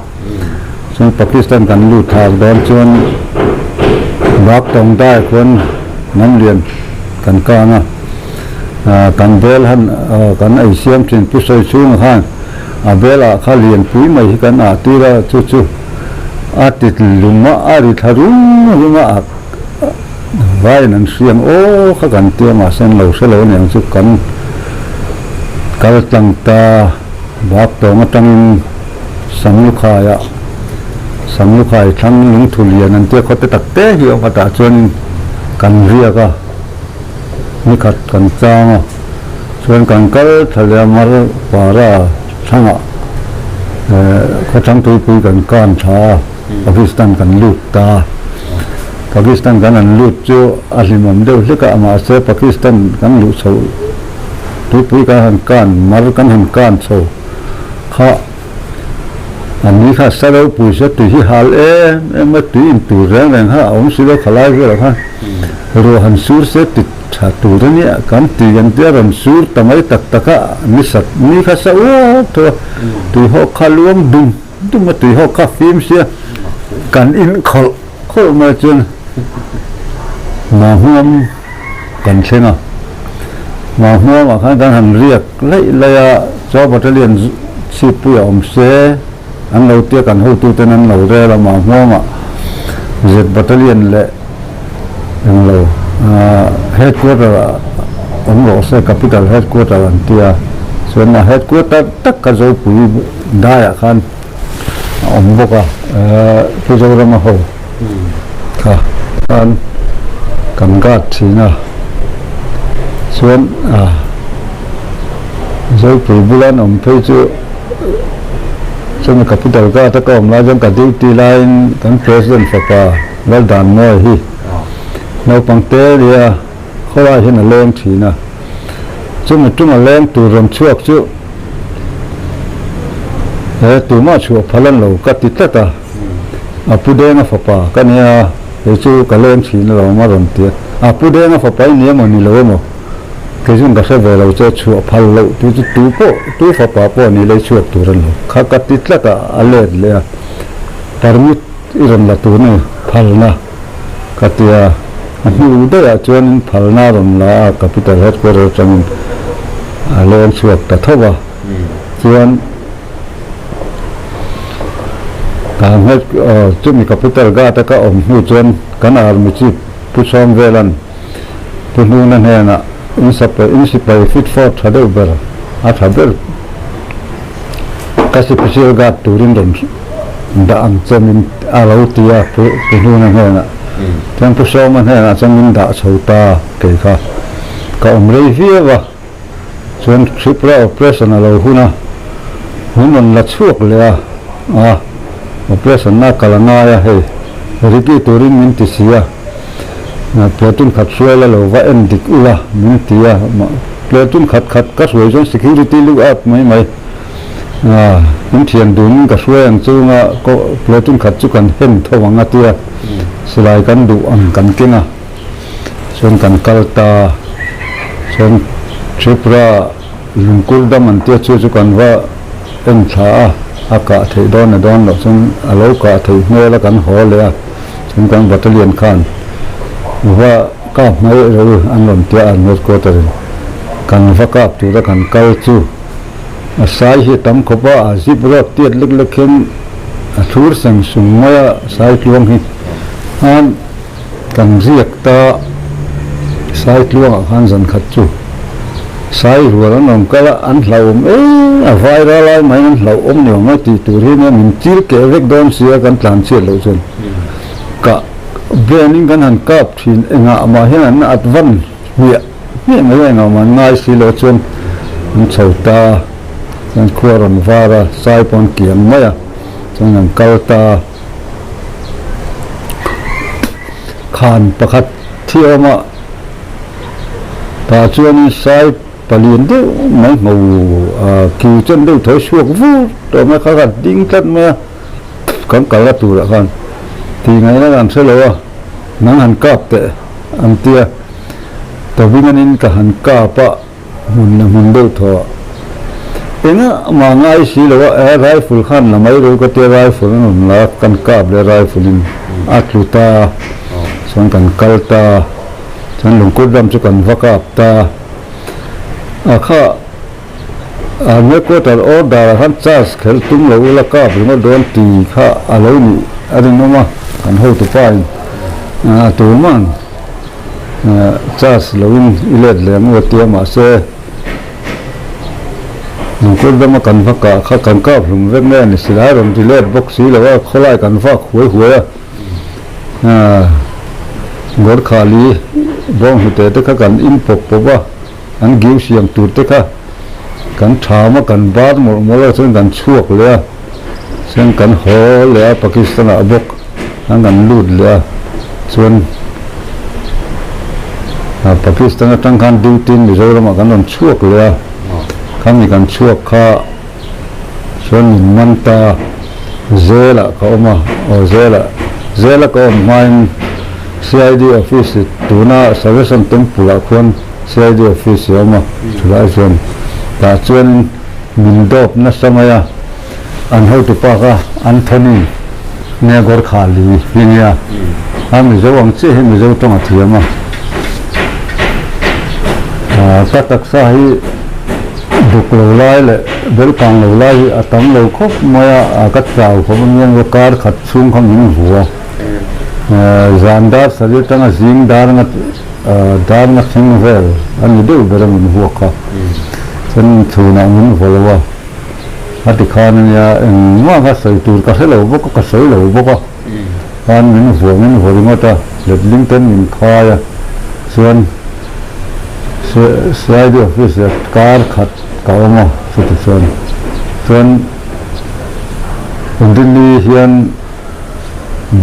chuan Pakistan kan lut thla dawn chuan Bak Tawng Dai khuan Namlian kan kang a. Kan bel han kan ei siam thin pu sawi chhunga khan a bel ah kha lianpui mai hi kan ah tir a, chu chu a ti lum a, a ri thla rum rum a, a vaiin an hriam aw kha kan tia mahse an lo hre lo aniang chu kan kal tlang ta bak tawng atangin Samlukhai ah Samlukhai thlang lungthu lian an tia khawte tak te hi a awm a tah chuanin kan riak a. Nikhat kan chang a, chuan kan kal thla leh a mar para thlangah khawthlang tuipui kan kan tha a, Pakistan kan lut ta a. Pakistan kan han lut chu a hlimawm deuh hlek a, mahse Pakistan kan luh chho tuipui kan han kan mar kan han kan chho kha A ni kha sa ropui se tui hi hal em em a, tui in tur reng reng kha a awm si lo khalai velah khan ruah han sur se ti tha tur a nia kan ti kan tia rawn sur ta mai tak tak a, ni sat ni kha sa uap tho a, tui hawk kha luang dum dum a, tui hawk kha fim sia kan in khawlh khawlh mai chuan mahmuam kan thleng a, mahmuamah khan kan han riak laih laih a, chaw battalion chhippuia awm se an lo tia kan hotuten an lo rel a, mahmuamah Z battalion leh englo headquarter ah awm rawh se capital headquarter an tia, chuan a headquarter tak kha Zopui daiah khan a awm bawk a, Pu Zorama ho kha khan kan guard thin a, chuan Zopui bula an awm phei chu chumi capital guard a ka awm lai chuan ka duty laiin kan president fapa Laldanmawia hi naupang te nia khawlai hian a leng thin a, chumi tuma leng tur rawn chhuak chu he tumah chhuah phal an lo ka ti tlat a, a pu Denga fapa ka nia kei chu ka leng thin alawm a rawn ti a, a pu Denga fapa i ni emaw ni lo emaw kei chuan ka hre ve lo che chhuah phal loh tih chu tu pawh tu fapa pawh ni lei chhuak tur an lo kha ka ti tlat a, a let leh a permit i rawn la tur ni phalna. Ka ti a, a hnu daihah chuanin phalna a rawn la a, Capital Headquarter atangin a leng chhuak ta tho va, chuan kan head chumi Capital Guard a ka awm hnu chuan kan Army Chief Pu Sawmvelan Pu Hnuna hnenah in sipai fit fort tha deuh ber a tha ber Ka sipisial guard turin rawn dah ang che min a lo ti a Pu Hnuna hnenah. Chuan Pu Sawma hnenah chuan min dah chho ta kei kha. Ka awm rei viau a, chuan Tripura operation a lo hun a, min rawn la chhuak leh a, a. Operation na kal a ngai a hei Ricky turin min ti si a platoon khat hruai la lo va en dik ula min ti a platoon khat khat ka hruai chuan security look out mai mai in thian dunin ka hruai ang chunga platoon khat chu kan hen tho ang a tia silai kan duh ang kan keng a chuan kan kal ta chuan Tripura Lungkur dam an tia chu chu kan va en thla a, a kah theih dawn a dawn loh chuan a lo kah theih hmel a kan haw leh a, chuan kan battalion khan va kap mai ro an rawn tia a headquarter in kan va kap tura kan kal chu a sai hi a tam khawp a, a zip rawt tiat lek lek hian a thlur seng sung mai a sai tluang hi khan. Kan riak ta Saitluangah khan zan khat chu Sai rual an awm kal a, an hlauhawm em a, vai ral ai maiin an hlauhawm ni awm a tih tur hi nia min chil keh vek dawn si a kan tlan chhiat loh chuan kah venin kan han kap thin engah mah hian an at van hmiah hmiah mai a engah mah an ngai si lo chuan an chho ta chuan khua rawn var a Sai pawh an kiang mai a chuan an kal ta. Khan pakhat thi awm a, tah chuanin sai palian deuh mai hmu kiu chen deuh thawi chhuak vur tawh mai kha kha ding tlat mai a, kan kal a turah khan tih ngaihna kan hre lo a, nang han kap teh an tia, tawinganin ka han kap a. Hmun la hmun deuh thaw ah engah mah ngai si lo a, eh rifle khan la mai ro ka tia rifle an rawn la kan kap leh rifle in a tlu ta chuan kan kal ta chuan lungkur ram chu kan va kap ta a kha a headquarter order ah khan charge khelh tum lo ula kap ringawt dawn ti kha a lo nih a rinawm a kan hotupa in a tuman. Charge loin i let leh ang u a tia mahse Lungkur dama kan va kah kha kan kap hlum vek mai a ni silai a rawn ri let bawk si lo a khawlai kan vak huai huai a Gorkhali bawnghnute te kha kan in pawp pawp a an giu siam tur te kha kan tham a kan bar mawlh mawlh a chuan kan chhuak leh a chuan kan haw leh a Pakistan ah bawk an kan lut leh a chuan Pakistan atang khan duty in Mizoram ah kan rawn chhuak leh a khami kan chhuak kha chuan min man ta jail ah ka awm a aw jail ah jail a ka awm hmain CID office tuna Salvation Temple ah khuan CID office a awm a chulai chuan tah chuanin min dawp nasa mai a, an hotupa kha Anthony nge Gorkhali hi nia, a Mizo ang chiah hi Mizo tawng a thiam a, ka taksa hi duk lo lai leh belkang lo lai hi a tam lo khawp mai a, ka chau khawp a nia kar khat chhung kha min vu a, zan dar sarih atanga zing dar nga Dar na thleng vel a ni deuh ber a min vuak kha. Chuan chhunah min vaw lo a, a ti khan a nia engmah kha sawi tur ka hre lo bawk a, ka sawi lo bawk a. Khan min vuah min vaw ringawt a, letling ten min khai a. Chuan CID office ah kar khat ka awm a chuti chuan. Chuan Delhi hian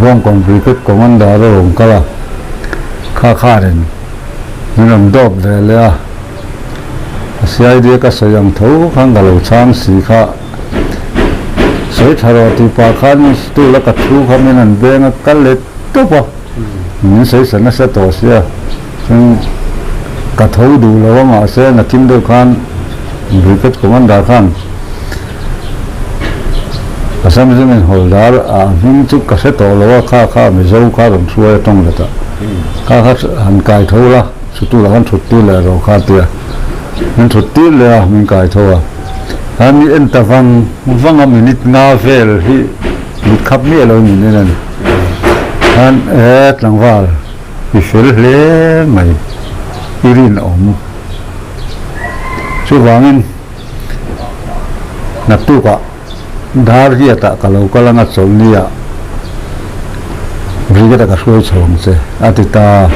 Bawngkawn Brigade Commander a rawn kal a, kha kharin min rawn dawp ve leh a, a CID a ka sawi ang tho khan ka lo chhang si kha, sawi tha rawh tih pah khan stool a ka thu kha min rawn beng a, ka let tawp a, min sawi sa nasa tawh sia, chuan ka tho duh lo a mahse nakin deuh khan Brigade Commander khan. Assam Regiment hawldar ah hming chu ka hre tawh lo a, kha kha Mizo kha rawn hruai a tawng let a, kha kha han kai tho la, chhutu lah khan thut tir leh rawh kha tia, min thut tir leh a, min kai tho a, khan mi en ta vang vang a minute nga vel hi mit khap miah lo min en a ni, khan e tlangval i fel hle mai i rinawm chuvangin. Naktukah dar riatah ka lo kal anga chawlhniah brigade-a ka hruai chho ang che a ti ta.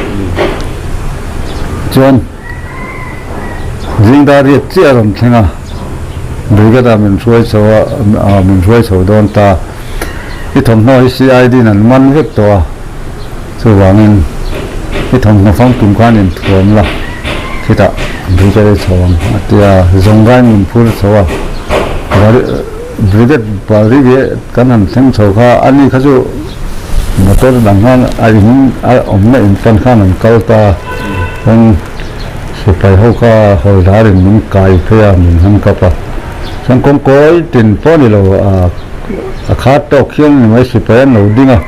Chuan zing dar riat chiah a rawn thleng a, brigade-a min hruai chho a, min hruai chho dawn ta. I thawmhnaw hi CID in an man vek tawh a, chuvangin i thawmhnaw famkim khan inthuam la, khitah brigade i chho ang a ti a, Zawngain min phur chho a, Brigade Barigate kan han thleng chho kha a ni kha chu motor dang khan a in a awmna in pan khan an kal ta a, chuan sipai ho kha hawldarin min kai phei a, min han kap a, chuan kawngkawi tin pawh a ni lo a. A khat tawk hian ni mai sipai an lo ding a,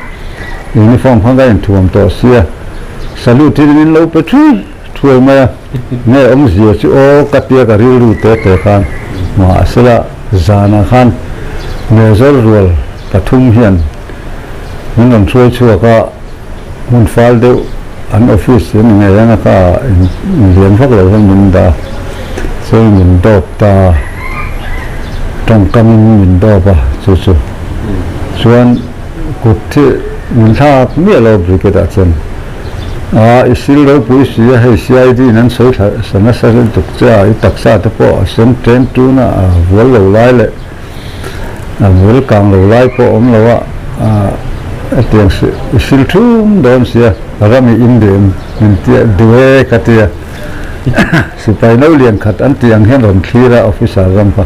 uniform khan ka inthuam tawh sia, salute hi min lo pe thui thuai mai a, nge awmzia chu aw ka tia ka rilru te te khan mahsela zanah khan Major rual pathum hian min rawn hruai chhuak a, hmun fal deuh an office hi a ni ngei ang a ka lian vak lo hian min dah a chuan min dawp ta a tawngkam in min dawp a chu chu chuan kut hi min thlak miah lo brigade ah chuan a i sil ropui si a hei CID in an sawi thla sa nasa lutuk che a i taksa te pawh a sen ṭen ṭun a a vual lo lai leh A bul kang lo lai pawh awm lo a, hetiang i sil thum dawn sia, ram i in duh em? Min ti a, duh e ka ti a. Sipai no lian khat an tih ang hian rawn thlir a officer ram kha.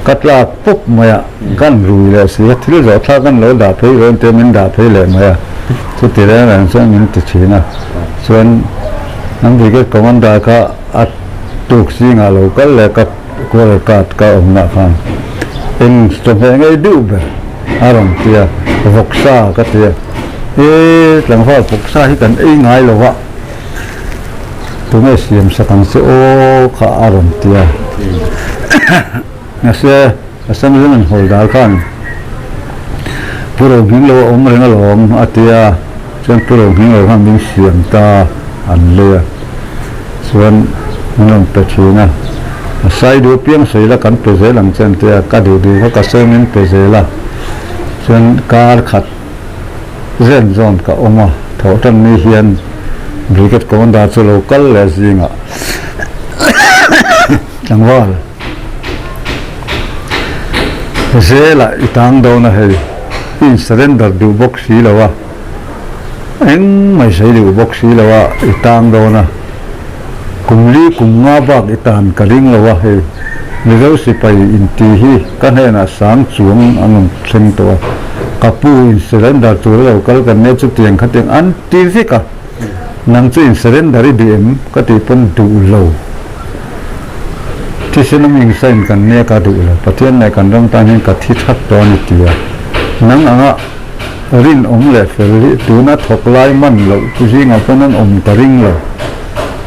Ka tlak pawp mai a, kan rui leh si a, thil zawh thlak an lo dah phei dawn tia min dah phei leh mai a, chuti reng reng chuan min ti thin a. Chuan an brigade commander kha a tuk zingah lo kal leh ka. Kual card ka awmna khan eng chawhmeh ngei duh ber a rawn ti a, vawksa ka ti a, e tlangval vawksa hi kan ei ngai lo va, tunge siam sak ang che aw kha a rawn ti a, mahse Assemblyman Hawldar khan Pu Rohming lo a awm reng alawm a ti a, chuan Pu Rohming lo khan min siam ta an lei a. Chuan min rawn pe thin a, a sai duh apiang sawi la kan pe zel ang che an ti a, ka duh duh kha ka sawi min pe zel a, chuan kar khat zen zawn ka awm a, thawh tan ni hian Brigade Commander chu lo kal leh zingah tlangval zelah i tang dawn a hei, i in surrender duh bawk si lo a. Engmah i sawi duh bawk si lo a, i tang dawn a. Kum li kum nga bak i tan ka ring lo a, hei Mizo sipai inti hi ka hnenah sang chuang an rawn thleng tawh a, ka pu in surrender tur a lo kal kan nia chutiang khatiang an ti vek a, nang chu in surrender i duh em ka tih pawn duh lo. Thisen a ming sain kan nia ka duh lo, Pathian leh kan ram tan hian ka thi that tawh a ni ti a, nang anga Rinawm leh fel hi tuna thawk lai man loh chu zingah pawn an awm ta ring lo.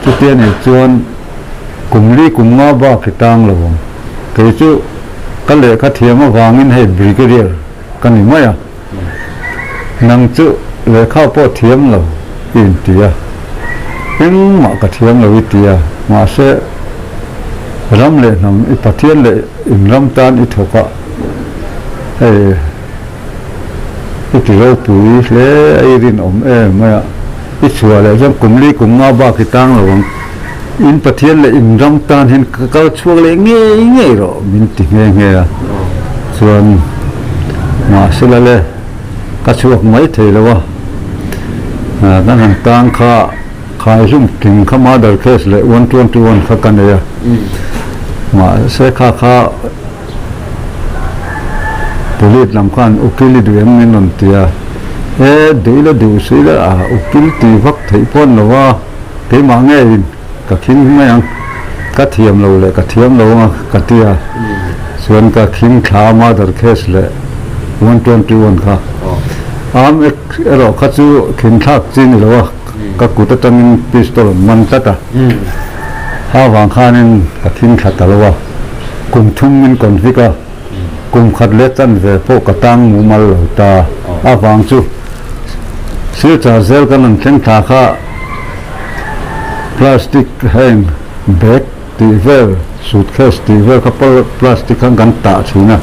Chutia nih chuan kum li kum nga bak hi tang lo ang. Kei chu ka lehkha thiam avangin hei Brigadier ka ni mai a. Nang chu lehkha pawh thiam lo i inti a. Engmah ka thiam lo i ti a. Mahse ram leh hnam i Pathian leh inram tan i thawk a hei. I ti ropui hle a, i rinawm em mai a, i chhuah leh chuan kum li kum nga bak i tang lo ang. In Pathian leh in ram tan hian ka kal chhuak leh ngei ngei rawh min ti nghe nghe a, chuan mahsela le ka chhuak mai thei lo a, kan han tang kha. Khaihlum tling kha murder case leh 121 kha ka nei a, mahse kha kha police lam khan ukil i duh em min rawn ti a, e duh ila duh si ila a ukil ti vak theih pawh an lo a, keimah ngeiin ka khing mai ang, ka thiam lo leh ka thiam lo ang a ka ti a, chuan ka khing thla a murder case leh 121 kha arm act erawh kha chu khinthlak chi ni lo a. Ka kut atangin pistol an man tlat a, ha vang khanin ka thing thla ta lo a, kum thum min convict a, kum khat leh chanve pawh ka tang mumal lo ta avang chu Silchar zel kan rawn thleng thla kha plastic heng bag tih vel, suitcase tih vel kha plastic khan kan tah thin a,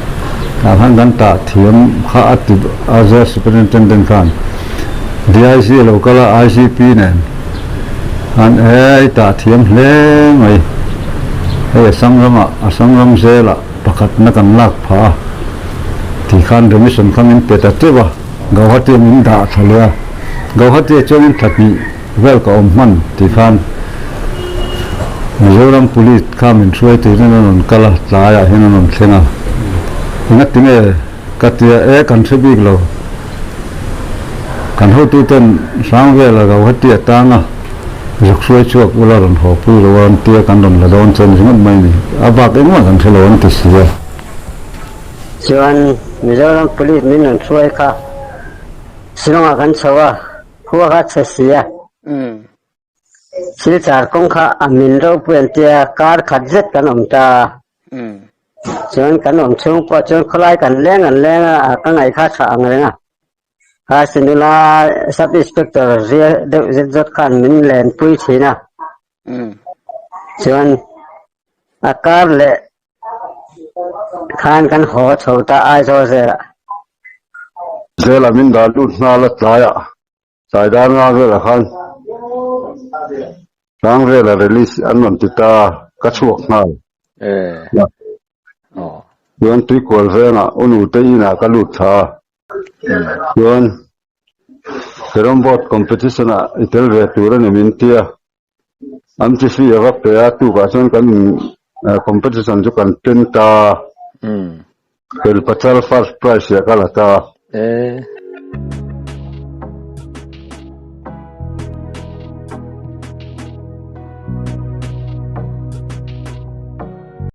tah khan kan tah thiam kha a ti a Jail Superintendent khan DIC a lo kal a ICP nen khan e i tah thiam hle mai, hei Assam ramah Assam ram zelah pakhatna kan lak phah a tih khan remission kha min pe ta teuh a. Gauhati-ah min dah thla leh a, Gauhati-ah chuanin thla hnih vel ka awm hman tih khan Mizoram Police kha min hruai turin an rawn kal a, tlaiah hian an rawn thleng a, engati nge ka ti a, e kan hre bik lo, kan hotuten Hrangvela Gauhati-ah tang a, zuk hruai chhuak ula rawn haw pui lo a an tia kan rawn la dawn chuan ringawt mai a ni, a bak engmah kan hre lo an ti si a. Chuan Mizoram Police min rawn hruai kha Shillong ah kan chho a, khua kha a chhe si a. Silchar kawng kha a min ropui an tia kar khat zet kan awm ta a. Chuan kan awm chhung pawh chuan khawlai kan leng an leng a, ka ngaih kha tha ang reng a. Kha sinula Sub Inspector zia deuh zet zawt khan min lenpui thin a. Chuan a kar leh Khan kan haw chho ta Aizawl zelah. Zelah min dah lut nghal a tlaiah tlai dar nga velah khan hrang velah release an rawn ti ta ka chhuak nghal. Chuan tuikual vengah u nute inah ka lut thla a. Chuan carrom board competition ah i tel ve tur a ni min tia. An chi hri a va pe a, tukah chuan kan competition chu kan pen ta a, Fel Pachal first prize ah ka la ta a.